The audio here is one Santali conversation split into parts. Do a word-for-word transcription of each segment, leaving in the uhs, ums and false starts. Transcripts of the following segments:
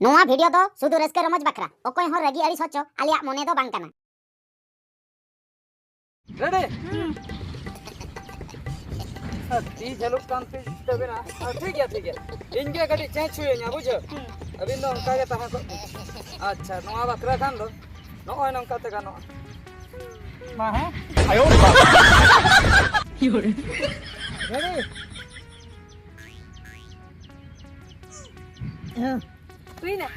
ᱱᱚᱣᱟ ᱵᱷᱤᱰᱤᱭᱳ ᱫᱚ ᱥᱩᱫᱷᱩ ᱨᱟᱹᱥᱠᱟᱹ ᱨᱚᱢᱚᱡᱽ ᱵᱟᱠᱷᱨᱟ, ᱚᱠᱚᱭ ᱦᱚᱸ ᱨᱟᱹᱜᱤ ᱟᱹᱲᱤᱥ ᱦᱚᱪᱚ ᱟᱞᱮᱭᱟᱜ ᱢᱚᱱᱮ ᱫᱚ ᱵᱟᱝ ᱠᱟᱱᱟ᱾ ᱨᱮᱰᱤ? ᱟᱨ ᱛᱤ ᱡᱷᱟᱹᱞᱩᱜ ᱠᱟᱱ ᱛᱤ ᱛᱟᱹᱵᱤᱱᱟ᱾ ᱟᱨ ᱴᱷᱤᱠ ᱜᱮᱭᱟ, ᱴᱷᱤᱠ ᱜᱮᱭᱟ, ᱤᱧ ᱜᱮ ᱠᱟᱹᱴᱤᱡ ᱪᱮᱧᱡᱽ ᱦᱩᱭᱟᱹᱧᱟ, ᱵᱩᱡᱷᱟᱹᱣ? ᱟᱹᱵᱤᱱ ᱫᱚ ᱚᱱᱠᱟ ᱜᱮ ᱛᱟᱦᱮᱸ ᱠᱚᱜ ᱵᱤᱱ᱾ ᱟᱪᱪᱷᱟ, ᱱᱚᱣᱟ ᱵᱟᱠᱷᱨᱟ ᱠᱷᱟᱱ ᱫᱚ ᱱᱚᱜᱼᱚᱭ ᱱᱚᱝᱠᱟ ᱛᱮ ᱜᱟᱱᱚᱜᱼᱟ᱾ ᱢᱟ ᱦᱮᱸ᱾ ᱨᱮᱰᱤ? ᱦᱩᱭᱱᱟ?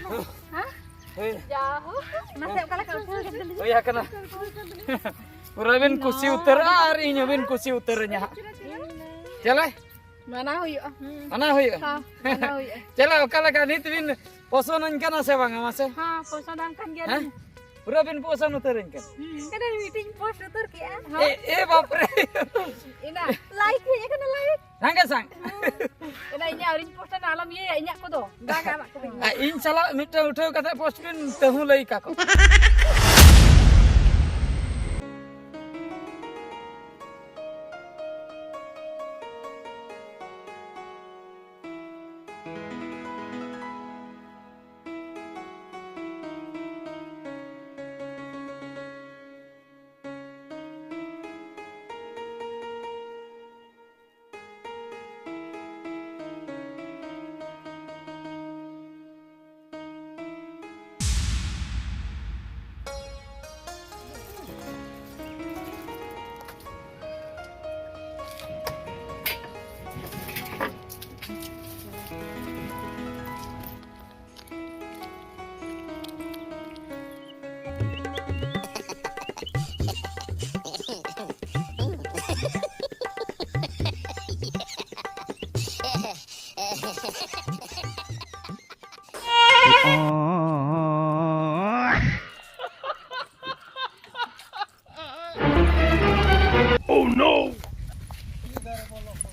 ᱦᱮᱸ? ᱦᱩᱭ᱾ ᱡᱟ ᱦᱳᱠ, ᱢᱟᱥᱮ ᱚᱠᱟ ᱞᱮᱠᱟ ᱩᱛᱟᱹᱨ ᱠᱮᱫ ᱫᱚᱞᱤᱧ? ᱦᱩᱭ ᱟᱠᱟᱱᱟ᱾ ᱯᱩᱨᱟᱹ ᱵᱤᱱ ᱠᱩᱥᱤ ᱩᱛᱟᱹᱨᱚᱜᱼᱟ ᱟᱨ ᱤᱧ ᱦᱚᱸᱵᱤᱱ ᱠᱩᱥᱤ ᱩᱛᱟᱹᱨᱟᱹᱧᱟ ᱦᱟᱸᱜ᱾ ᱪᱮᱞᱮ? ᱢᱟᱱᱟᱣ ᱦᱩᱭᱩᱜᱼᱟ᱾ ᱦᱩᱸ᱾ ᱢᱟᱱᱟᱣ ᱦᱩᱭᱩᱜᱼᱟ? ᱦᱚᱸ, ᱢᱟᱱᱟᱣ ᱦᱩᱭᱩᱜᱼᱟ᱾ ᱪᱮᱞᱮ, ᱚᱠᱟ ᱞᱮᱠᱟ ᱱᱤᱛ ᱵᱤᱱ ᱯᱚᱥᱚᱱᱫ ᱟᱹᱧ ᱠᱟᱱᱟ ᱥᱮ ᱵᱟᱝᱟ ᱢᱟᱥᱮ? ᱦᱚᱸ, ᱯᱚᱥᱚᱱᱫ ᱟᱢ ᱠᱟᱱ ᱦᱮᱸ? ᱜᱮᱭᱟᱞᱤᱧ᱾ ᱯᱩᱨᱟᱹ ᱵᱤᱱ ᱯᱚᱥᱚᱱᱫ ᱩᱛᱟᱹᱨᱟᱹᱧ ᱠᱟᱱᱟ? ᱦᱩᱸ, ᱮᱱᱠᱷᱟᱱ ᱢᱤᱫᱴᱤᱡ ᱯᱳᱥᱴ ᱩᱛᱟᱹᱨ ᱠᱮᱜᱼᱟ᱾ ᱮ, ᱮ ᱵᱟᱯ ᱨᱮ᱾ ᱮᱱᱟ, ᱞᱟᱭᱤᱠ ᱦᱮᱡ ᱟᱠᱟᱱᱟ, ᱞᱟᱭᱤᱠ᱾ ᱥᱟᱸᱜᱮ ᱥᱟᱝ᱾ ᱮᱱᱟ, ᱤᱧᱟᱹᱜ ᱟᱹᱣᱨᱤᱧ ᱯᱳᱥᱴ ᱮᱱᱟ, ᱟᱞᱚᱢ ᱤᱭᱟᱹᱭᱟ, ᱤᱧᱟᱹᱜ ᱠᱚᱫᱚ᱾ ᱵᱟᱝ, ᱟᱢᱟᱜ ᱠᱚᱫᱚᱧ ᱟᱨ ᱤᱧ ᱥᱟᱞᱟᱜ ᱢᱤᱫᱴᱟᱝ ᱩᱴᱷᱟᱹᱣ ᱠᱟᱛᱮ ᱯᱳᱥᱴ ᱵᱤᱱ ᱛᱟᱹᱦᱩ ᱞᱟᱹᱭ ᱠᱟᱠᱚ᱾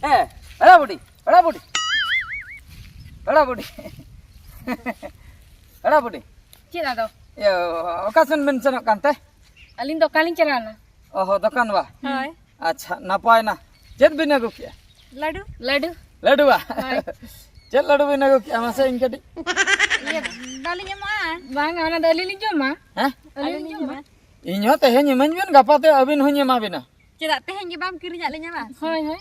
ᱮ, ᱯᱮᱲᱟ ᱵᱩᱰᱷᱤ, ᱯᱮᱲᱟ ᱵᱩᱰᱷᱤ, ᱯᱮᱲᱟ ᱵᱩᱰᱷᱤ, ᱯᱮᱲᱟ ᱵᱩᱰᱷᱤ᱾ ᱪᱮᱫ ᱟᱫᱚ? ᱤᱭᱟᱹ, ᱚᱠᱟ ᱥᱮᱱ ᱵᱮᱱ ᱥᱮᱱᱚᱜ ᱠᱟᱱ ᱛᱮ? ᱟᱹᱞᱤᱧ ᱫᱚᱠᱟᱱ ᱞᱤᱧ ᱪᱟᱞᱟᱣᱱᱟ᱾ ᱚ ᱦᱚᱸ, ᱫᱚᱠᱟᱱ ᱵᱟ? ᱦᱳᱭ᱾ ᱟᱪᱪᱷᱟ, ᱱᱟᱯᱟᱭ ᱱᱟ᱾ ᱪᱮᱫ ᱵᱤᱱ ᱟᱹᱜᱩ ᱠᱮᱜᱼᱟ? ᱞᱟᱹᱰᱩ᱾ ᱞᱟᱹᱰᱩ? ᱞᱟᱹᱰᱩ ᱵᱟ? ᱦᱳᱭ᱾ ᱪᱮᱫ ᱞᱟᱹᱰᱩ ᱵᱤᱱ ᱟᱹᱜᱩ ᱠᱮᱜᱼᱟ ᱢᱟᱥᱮ ᱤᱧ ᱠᱟᱹᱴᱤᱡ? ᱤᱭᱟᱹ, ᱵᱟᱹᱞᱤᱧ ᱮᱢᱚᱜᱼᱟ᱾ ᱵᱟᱝᱟ, ᱚᱱᱟ ᱫᱚ ᱟᱹᱞᱤᱧ ᱞᱤᱧ ᱡᱚᱢᱟ᱾ ᱦᱮᱸ? ᱟᱹᱞᱤᱧ ᱞᱤᱧ ᱡᱚᱢᱟ᱾ ᱤᱧ ᱦᱚᱸ ᱛᱮᱦᱮᱧ ᱤᱢᱟᱹᱧ ᱵᱤᱱ, ᱜᱟᱯᱟ ᱛᱮ ᱟᱹᱵᱤᱱ ᱦᱚᱸᱧ ᱮᱢᱟ ᱵᱤᱱᱟ᱾ ᱪᱮᱫᱟᱜ ᱛᱮᱦᱮᱧ ᱜᱮ ᱵᱟᱢ ᱠᱤᱨᱤᱧᱟᱜ ᱞᱤᱧᱟ ᱵᱟᱝ? ᱦᱳᱭ, ᱦᱳᱭ᱾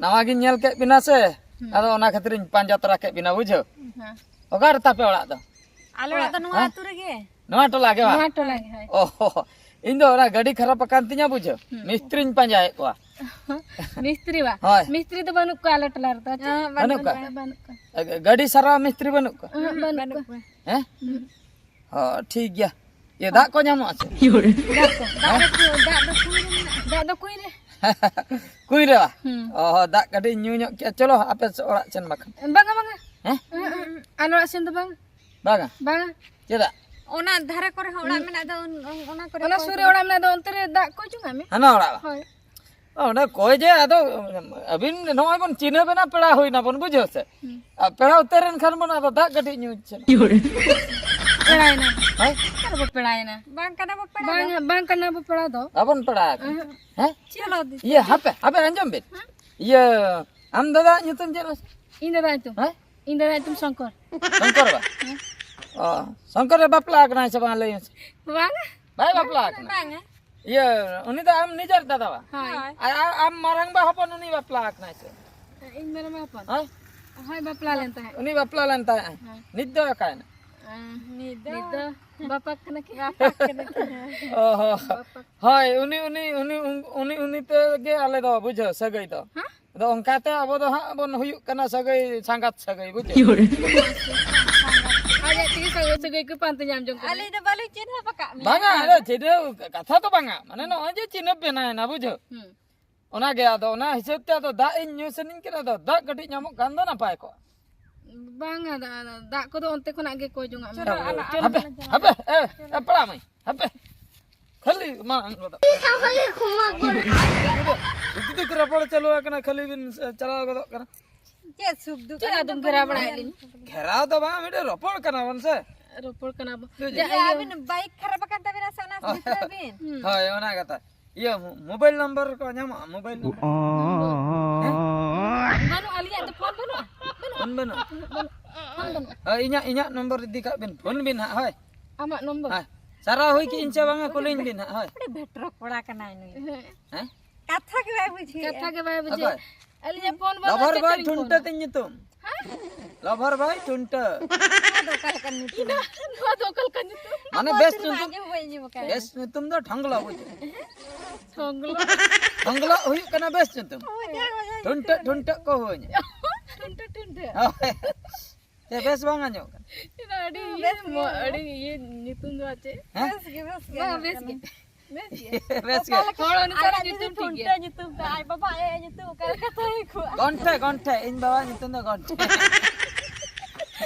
ᱱᱟᱣᱟ ᱜᱤᱧ ᱧᱮᱞ ᱠᱮᱫ ᱵᱤᱱᱟ ᱥᱮ, ᱦᱩᱸ᱾ ᱟᱫᱚ ᱚᱱᱟ ᱠᱷᱟᱹᱛᱤᱨᱤᱧ ᱯᱟᱸᱡᱟ ᱛᱚᱨᱟ ᱠᱮᱫ ᱵᱤᱱᱟ, ᱵᱩᱡᱷᱟᱹᱣ? ᱦᱮᱸ᱾ ᱚᱠᱟ ᱨᱮ ᱛᱟᱯᱮ ᱚᱲᱟᱜ ᱫᱚ? ᱟᱞᱮ ᱚᱲᱟᱜ ᱫᱚ ᱱᱚᱣᱟ ᱦᱮᱸ? ᱟᱹᱛᱩ ᱨᱮᱜᱮ᱾ ᱱᱚᱣᱟ ᱴᱚᱞᱟ ᱜᱮ ᱵᱟᱝ? ᱱᱚᱣᱟ ᱴᱚᱞᱟ ᱜᱮ, ᱦᱳᱭ᱾ ᱚ, ᱤᱧ ᱫᱚ ᱚᱱᱟ ᱜᱟᱹᱰᱤ ᱠᱷᱟᱨᱟᱯ ᱟᱠᱟᱱ ᱛᱤᱧᱟ, ᱵᱩᱡᱷᱟᱹᱣ? ᱦᱩᱸ᱾ ᱢᱤᱥᱛᱨᱤᱧ ᱯᱟᱸᱡᱟᱭᱮᱫ ᱠᱚᱣᱟ᱾ ᱢᱤᱥᱛᱨᱤ ᱵᱟ? ᱦᱳᱭ᱾ ᱢᱤᱥᱛᱨᱤ ᱫᱚ ᱵᱟᱹᱱᱩᱜ ᱠᱚᱣᱟ ᱟᱞᱮ ᱴᱚᱞᱟ ᱨᱮᱫᱚ᱾ ᱟᱪᱪᱷᱟ᱾ ᱦᱮᱸ, ᱵᱟᱹᱱᱩᱜ ᱠᱚᱣᱟ? ᱵᱟᱹᱱᱩᱜ ᱠᱚᱣᱟ᱾ ᱜᱟᱹᱰᱤ ᱥᱟᱨᱟᱣ ᱢᱤᱥᱛᱨᱤ ᱵᱟᱹᱱᱩᱜ ᱠᱚᱣᱟ? ᱦᱮᱸ, ᱵᱟᱹᱱᱩᱜ ᱠᱚᱣᱟ᱾ ᱦᱮᱸ? ᱦᱩᱸ᱾ ᱦᱚᱸ, ᱴᱷᱤᱠ ᱜᱮᱭᱟ᱾ ᱤᱭᱟᱹ, ᱫᱟᱜ ᱠᱚ ᱧᱟᱢᱚᱜᱼᱟ ᱥᱮ? ᱫᱟᱜ ᱠᱚ, ᱫᱟᱜ ᱫᱚ, ᱫᱟᱜ ᱫᱚ ᱠᱩᱧ ᱨᱮ ᱢᱮᱱᱟᱜᱼᱟ᱾ ᱫᱟᱜ ᱫᱚ ᱠᱩᱧ ᱨᱮ᱾ ᱠᱩᱧ ᱨᱮ ᱵᱟ? ᱦᱩᱸ᱾ ᱚ, ᱫᱟᱜ ᱠᱟᱹᱴᱤᱡ ᱧᱩ ᱧᱚᱜ ᱠᱮᱜᱼᱟ᱾ ᱪᱚᱞᱚ, ᱟᱯᱮ ᱥᱮ ᱚᱲᱟᱜ ᱥᱮᱱ ᱵᱟᱠᱷᱟᱱ᱾ ᱵᱟᱝᱟ, ᱵᱟᱝᱟ᱾ ᱦᱮᱸ? ᱟᱞᱮ ᱚᱲᱟᱜ ᱥᱮᱱ ᱫᱚ ᱵᱟᱝ᱾ ᱵᱟᱝᱟ? ᱵᱟᱝᱟ᱾ ᱪᱮᱫᱟᱜ? ᱚᱱᱟ ᱫᱷᱟᱨᱮ ᱠᱚᱨᱮ ᱦᱚᱸ ᱚᱲᱟᱜ ᱦᱩᱸ᱾ ᱢᱮᱱᱟᱜ ᱫᱚ, ᱚᱱ-, ᱚᱱ-, ᱚᱱᱟ ᱠᱚᱨᱮ ᱚᱱᱟ ᱠᱚ ᱥᱩᱨ ᱨᱮ ᱚᱲᱟᱜ ᱢᱮᱱᱟᱜ ᱫᱚ, ᱚᱱᱛᱮ ᱨᱮ ᱫᱟᱜ ᱠᱚ ᱚᱪᱚᱜᱟᱜ ᱢᱮ᱾ ᱦᱟᱱᱟ ᱚᱲᱟᱜ ᱵᱟ? ᱦᱳᱭ᱾ ᱚᱸᱰᱮ ᱠᱚᱭ ᱡᱮ, ᱟᱫᱚ ᱟᱹᱵᱤᱱ ᱱᱚᱜᱼᱚᱭ ᱵᱚᱱ ᱪᱤᱱᱦᱟᱹᱯ ᱮᱱᱟ, ᱯᱮᱲᱟ ᱦᱩᱭ ᱱᱟᱵᱚᱱ, ᱵᱩᱡᱷᱟᱹᱣ ᱥᱮ? ᱦᱩᱸ᱾ ᱟᱨ ᱯᱮᱲᱟ ᱩᱛᱟᱹᱨ ᱮᱱ ᱠᱷᱟᱱ ᱵᱚᱱ, ᱟᱫᱚ ᱫᱟᱜ ᱠᱟᱹᱴᱤᱡ ᱧᱩ ᱤᱪᱪᱷᱟᱹ᱾ ᱯᱮᱲᱟᱭᱮᱱᱟ᱾ ᱦᱮᱸ? ᱚᱠᱟ ᱨᱮᱵᱚ ᱯᱮᱲᱟᱭᱮᱱᱟ? ᱵᱟᱝ ᱠᱟᱱᱟ ᱵᱚ ᱯᱮᱲᱟ ᱫᱚ᱾ ᱵᱟᱝ, ᱵᱟᱝ ᱠᱟᱱᱟ ᱵᱚ ᱯᱮᱲᱟ ᱫᱚ᱾ ᱵᱟᱵᱚᱱ ᱯᱮᱲᱟ ᱟᱠᱟᱱᱟ᱾ ᱮᱦᱮᱸᱜ᱾ ᱦᱮᱸ? ᱪᱚᱞᱚ ᱫᱤ᱾ ᱤᱭᱟᱹ, ᱦᱟᱯᱮ, ᱦᱟᱯᱮ, ᱟᱸᱡᱚᱢ ᱵᱤᱱ᱾ ᱦᱮᱸ? ᱤᱭᱟᱹ, ᱟᱢ ᱫᱟᱫᱟ ᱧᱩᱛᱩᱢ ᱪᱮᱫ ᱢᱟᱥᱮ? ᱤᱧ ᱫᱟᱫᱟ ᱧᱩᱛᱩᱢ? ᱦᱮᱸ? ᱤᱧ ᱫᱟᱫᱟ ᱧᱩᱛᱩᱢ ᱥᱚᱝᱠᱚᱨ᱾ ᱥᱚᱝᱠᱚᱨ ᱵᱟ? ᱦᱮᱸ᱾ ᱚ, ᱥᱚᱝᱠᱚᱨ ᱮ ᱵᱟᱯᱞᱟ ᱟᱠᱟᱱᱟᱭ ᱥᱮ ᱵᱟᱝ, ᱞᱟᱹᱭ ᱢᱮᱥᱮ? ᱵᱟᱝᱟ᱾ ᱵᱟᱭ ᱵᱟᱯᱞᱟ ᱟᱠᱟᱱᱟ? ᱵᱟᱝᱟ᱾ ᱤᱭᱟᱹ, ᱩᱱᱤ ᱫᱚ ᱟᱢ ᱱᱤᱡᱮᱨ ᱫᱟᱫᱟ ᱵᱟ? ᱦᱳᱭ᱾ ᱦᱳᱭ᱾ ᱟᱨ, ᱟᱨ ᱟᱢ ᱢᱟᱨᱟᱝᱵᱟ ᱦᱚᱯᱚᱱ ᱩᱱᱤ ᱵᱟᱯᱞᱟ ᱟᱠᱟᱱᱟᱭ ᱥᱮ? ᱤᱧ ᱢᱟᱨᱟᱝᱵᱟ ᱦᱚᱯᱚᱱ? ᱦᱳᱭ᱾ ᱦᱳᱭ, ᱵᱟᱯᱞᱟ ᱞᱮᱱ ᱛᱟᱦᱮᱸᱫ᱾ ᱩᱱᱤ ᱵᱟᱯᱞᱟ ᱞᱮᱱ ᱛᱟᱦᱮᱸᱫ? ᱦᱳᱭ᱾ ᱱᱤᱛ ᱫᱚ ᱚᱠᱟᱭᱮᱱᱟ? ᱟᱸ, ᱱᱤᱛ ᱫᱚ ᱱᱤᱛ ᱫᱚ ᱵᱟᱯᱟᱜ ᱠᱟᱱᱟ ᱠᱤᱱ᱾ ᱵᱟᱯᱟᱜ ᱠᱟᱱᱟ ᱠᱤᱱ, ᱦᱮᱸ᱾ ᱚ ᱦᱚᱸ᱾ ᱵᱟᱯᱟᱜ᱾ ᱦᱳᱭ, ᱩᱱᱤ, ᱩᱱᱤ, ᱩᱱᱤ, ᱩᱱᱤ, ᱩᱱᱤ ᱛᱮᱜᱮ ᱟᱞᱮ ᱫᱚ, ᱵᱩᱡᱷᱟᱹᱣ, ᱥᱟᱹᱜᱟᱹᱭ ᱫᱚ᱾ ᱦᱮᱸ? ᱟᱫᱚ ᱚᱱᱠᱟᱛᱮ ᱟᱵᱚ ᱫᱚ ᱦᱟᱸᱜ ᱵᱚᱱ ᱦᱩᱭᱩᱜ ᱠᱟᱱᱟ ᱥᱟᱹᱜᱟᱹᱭ, ᱥᱟᱸᱜᱟᱛ ᱥᱟᱹᱜᱟᱹᱭ, ᱵᱩᱡᱷᱟᱹᱣ? ᱟᱡ ᱟᱡ ᱛᱮᱜᱮ ᱥᱟᱹᱜᱟᱹᱭ, ᱥᱟᱹᱜᱟᱹᱭ ᱠᱚ ᱯᱟᱱᱛᱮ ᱧᱟᱢ ᱡᱚᱝ ᱠᱟᱱᱟ᱾ ᱟᱹᱞᱤᱧ ᱫᱚ ᱵᱟᱹᱞᱤᱧ ᱪᱤᱱᱦᱟᱹᱯ ᱟᱠᱟᱫ ᱢᱮᱭᱟ᱾ ᱵᱟᱝᱟ, ᱟᱨᱮ, ᱪᱤᱱᱦᱟᱹᱣ ᱠᱟᱛᱷᱟ ᱫᱚ ᱵᱟᱝᱟ᱾ ᱢᱟᱱᱮ, ᱱᱚᱜᱼᱚᱭ ᱡᱮ ᱪᱤᱱᱦᱟᱹᱯ ᱵᱮᱱᱟᱣᱮᱱᱟ, ᱵᱩᱡᱷᱟᱹᱣ? ᱦᱩᱸ᱾ ᱚᱱᱟᱜᱮ, ᱟᱫᱚ ᱚᱱᱟ ᱦᱤᱥᱟᱹᱵ ᱛᱮ ᱟᱫᱚ ᱫᱟᱜ ᱤᱧ ᱧᱩ ᱥᱟᱱᱟᱧ ᱠᱟᱱᱟ, ᱟᱫᱚ ᱫᱟᱜ ᱠᱟᱹᱴᱤᱡ ᱧᱟᱢᱚᱜ ᱠᱷᱟᱱ ᱫᱚ ᱱᱟᱯᱟᱭ ᱠᱚᱜᱼᱟ᱾ ᱵᱟᱝᱟ, ᱫᱟ-, ᱫᱟ-, ᱫᱟᱜ ᱠᱚᱫᱚ ᱚᱱᱛᱮ ᱠᱷᱚᱱᱟᱜ ᱜᱮ ᱠᱚᱭ ᱡᱚᱝᱟᱜ ᱢᱮ᱾ ᱪᱚᱞᱚ, ᱟᱞᱟᱝ, ᱦᱟᱯᱮ, ᱟᱞᱟᱝ ᱦᱟᱯᱮ, ᱮ, ᱮ, ᱯᱟᱲᱟᱜ ᱢᱟᱹᱭ, ᱦᱟᱯᱮ᱾ ᱠᱷᱟᱹᱞᱤ ᱢᱟ ᱟᱱ ᱜᱚᱫᱚᱜ᱾ ᱡᱩᱫᱤ ᱠᱚ ᱨᱚᱯᱚᱲ ᱪᱟᱹᱞᱩ ᱟᱠᱟᱱᱟ, ᱠᱷᱟᱹᱞᱤ ᱵᱤᱱ, ᱮ, ᱪᱟᱞᱟᱣ ᱜᱚᱫᱚᱜ ᱠᱟᱱᱟ᱾ ᱪᱮᱫ ᱥᱩᱠ ᱫᱩᱠ ᱪᱮᱫ ᱨᱮᱱᱟᱜ ᱟᱫᱚᱢ ᱫᱚ ᱜᱷᱮᱨᱟᱣ ᱵᱟᱹᱱᱩᱜᱼᱟ᱾ ᱵᱟᱲᱟᱭᱮᱫ ᱞᱤᱧ? ᱜᱷᱮᱨᱟᱣ ᱫᱚ ᱵᱟᱝ, ᱢᱤᱫᱴᱮᱡ ᱨᱚᱯᱚᱲ ᱠᱟᱱᱟ ᱵᱚᱱ ᱥᱮ᱾ ᱨᱚᱯᱚᱲ ᱠᱟᱱᱟ ᱵᱚᱱ᱾ ᱴᱷᱤᱠ ᱡᱮ ᱜᱮᱭᱟ᱾ ᱤᱭᱟᱹ ᱵᱟᱭᱤᱠ ᱠᱷᱟᱨᱟᱯ ᱟᱠᱟᱱ ᱛᱟᱵᱮᱱᱟ ᱥᱮ ᱚᱱᱟ ᱵᱷᱤᱛᱨᱤ ᱨᱮ ᱵᱤᱱ? ᱦᱩᱸ᱾ ᱦᱳᱭ, ᱚᱱᱟ ᱠᱟᱛᱷᱟ᱾ ᱤᱭᱟᱹ, ᱢᱳ-, ᱢᱳᱵᱟᱭᱤᱞ ᱱᱟᱢᱵᱟᱨ ᱠᱚ ᱧᱟᱢᱚᱜᱼᱟ? Mobile number? ᱵᱟᱹᱱᱩᱜᱼᱟ, ᱟᱹᱞᱤᱧᱟᱜ ᱫᱚ ᱯᱷᱳᱱ ᱵᱟᱹᱱᱩᱜᱼᱟ᱾ ᱯᱷᱳᱱ ᱵᱟᱹᱱᱩᱜ? ᱦᱳᱭ, ᱤᱧᱟᱹᱜ, ᱤᱧᱟᱹᱜ ᱱᱚᱢᱵᱚᱨ ᱤᱫᱤ ᱠᱟᱜ ᱵᱤᱱ, ᱯᱷᱳᱱ ᱵᱤᱱ ᱦᱟᱸᱜ᱾ ᱦᱳᱭ᱾ ᱟᱢᱟᱜ ᱱᱚᱢᱵᱚᱨ? ᱦᱳᱭ᱾ ᱥᱟᱨᱟ ᱦᱩᱭ ᱠᱮᱫ ᱤᱧ ᱥᱮ ᱵᱟᱝᱟ, ᱠᱩᱞᱤᱧ ᱵᱤᱱ ᱦᱟᱸᱜ᱾ ᱦᱳᱭ᱾ ᱟᱹᱰᱤ ᱵᱷᱮᱴᱨᱚ ᱠᱚᱲᱟ ᱠᱟᱱᱟᱭ ᱱᱩᱭ᱾ ᱦᱮᱸ? ᱠᱟᱛᱷᱟ ᱜᱮ ᱵᱟᱭ ᱵᱩᱡᱷᱟᱹᱣᱮᱫᱼᱟ᱾ ᱠᱟᱛᱷᱟ ᱜᱮ ᱵᱟᱭ ᱵᱩᱡᱷᱟᱹᱣᱟ᱾ ᱚᱠᱚᱭ? ᱟᱹᱞᱤᱧᱟᱜ ᱯᱷᱳᱱ ᱵᱟᱹᱱᱩᱜᱼᱟ, ᱞᱚᱵᱷᱟᱨ ᱪᱮᱫ ᱵᱚᱭ ᱛᱮᱞᱤᱧ ᱴᱷᱩᱱᱴᱟᱹ ᱯᱷᱳᱱᱟ? ᱛᱤᱧ ᱧᱩᱛᱩᱢ᱾ ᱦᱮᱸ? ᱞᱚᱵᱷᱟᱨ ᱵᱚᱭ ᱴᱷᱩᱱᱴᱟᱹ᱾ ᱱᱚᱣᱟ ᱫᱚ ᱚᱠᱟ ᱞᱮᱠᱟᱱ ᱧᱩᱛᱩᱢ? ᱢᱟᱱᱮ ᱵᱮᱥ ᱧᱩᱛᱩᱢ᱾ ᱟᱸᱡᱚᱢ ᱦᱚᱸ ᱵᱟᱹᱧ ᱟᱸᱡᱚᱢ ᱟᱠᱟᱫᱟ᱾ ᱵᱮᱥ ᱧᱩᱛᱩᱢ ᱫᱚ ᱴᱷᱚᱝᱜᱞᱚ ᱵᱩᱡᱷᱟᱹᱣ᱾ ᱴᱷᱚᱝᱜᱞᱚ᱾ ᱴᱷᱚᱝᱜᱞᱚ ᱦᱩᱭᱩᱜ ᱠᱟᱱᱟ ᱵᱮᱥ ᱧᱩᱛᱩᱢ᱾ ᱦᱳᱭ, ᱦᱳᱭ, ᱦᱳᱭ᱾ ᱴᱷᱩᱱᱴᱟᱹ, ᱴᱷᱩᱱᱴᱟᱹ ᱠᱚ ᱦᱩᱭ᱾ ᱴᱷᱩᱱᱴᱟᱹ, ᱴᱷᱩᱱᱴᱟᱹ᱾ ᱦᱳᱭ᱾ ᱪᱮᱫ ᱵᱮᱥ ᱵᱟᱝ ᱟᱸᱡᱚᱢᱚᱜ ᱠᱟᱱᱟ? ᱟᱹᱰᱤ ᱤᱭᱟᱹ, ᱵᱮᱥ ᱜᱮ ᱢᱚ-, ᱟᱸᱡᱚᱢᱚᱜ ᱟᱹᱰᱤ ᱠᱟᱱᱟ᱾ ᱤᱭᱟᱹ ᱧᱩᱛᱩᱢ ᱫᱚ ᱟᱨ ᱪᱮᱫ? ᱦᱮᱸ? ᱵᱮᱥ ᱜᱮ, ᱵᱮᱥ ᱜᱮ ᱵᱮᱥ ᱟᱸᱡᱚᱢᱚᱜ ᱜᱮ᱾ ᱠᱟᱱᱟ᱾ ᱵᱮᱥ ᱜᱮ᱾ ᱚᱠᱟ ᱞᱮᱠᱟ ᱦᱚᱲ ᱚᱱᱩᱥᱟᱨᱮ ᱟᱭᱟᱜ ᱧᱩᱛᱩᱢ ᱡᱩᱫᱤ ᱴᱷᱤᱠ ᱜᱮᱭᱟ᱾ ᱴᱷᱩᱱᱴᱟᱹ ᱧᱩᱛᱩᱢ ᱛᱟᱭ, ᱟᱡ ᱵᱟᱵᱟ ᱟᱭᱳ ᱧᱩᱛᱩᱢ ᱚᱠᱟ ᱞᱮᱠᱟ ᱛᱟᱦᱮᱸ ᱠᱚᱜᱼᱟ? ᱜᱚᱱᱴᱷᱮ, ᱜᱚᱱᱴᱷᱮ, ᱤᱧ ᱵᱟᱵᱟᱣᱟᱜ ᱧᱩᱛᱩᱢ ᱫᱚ ᱜᱚᱱᱴᱷᱮ᱾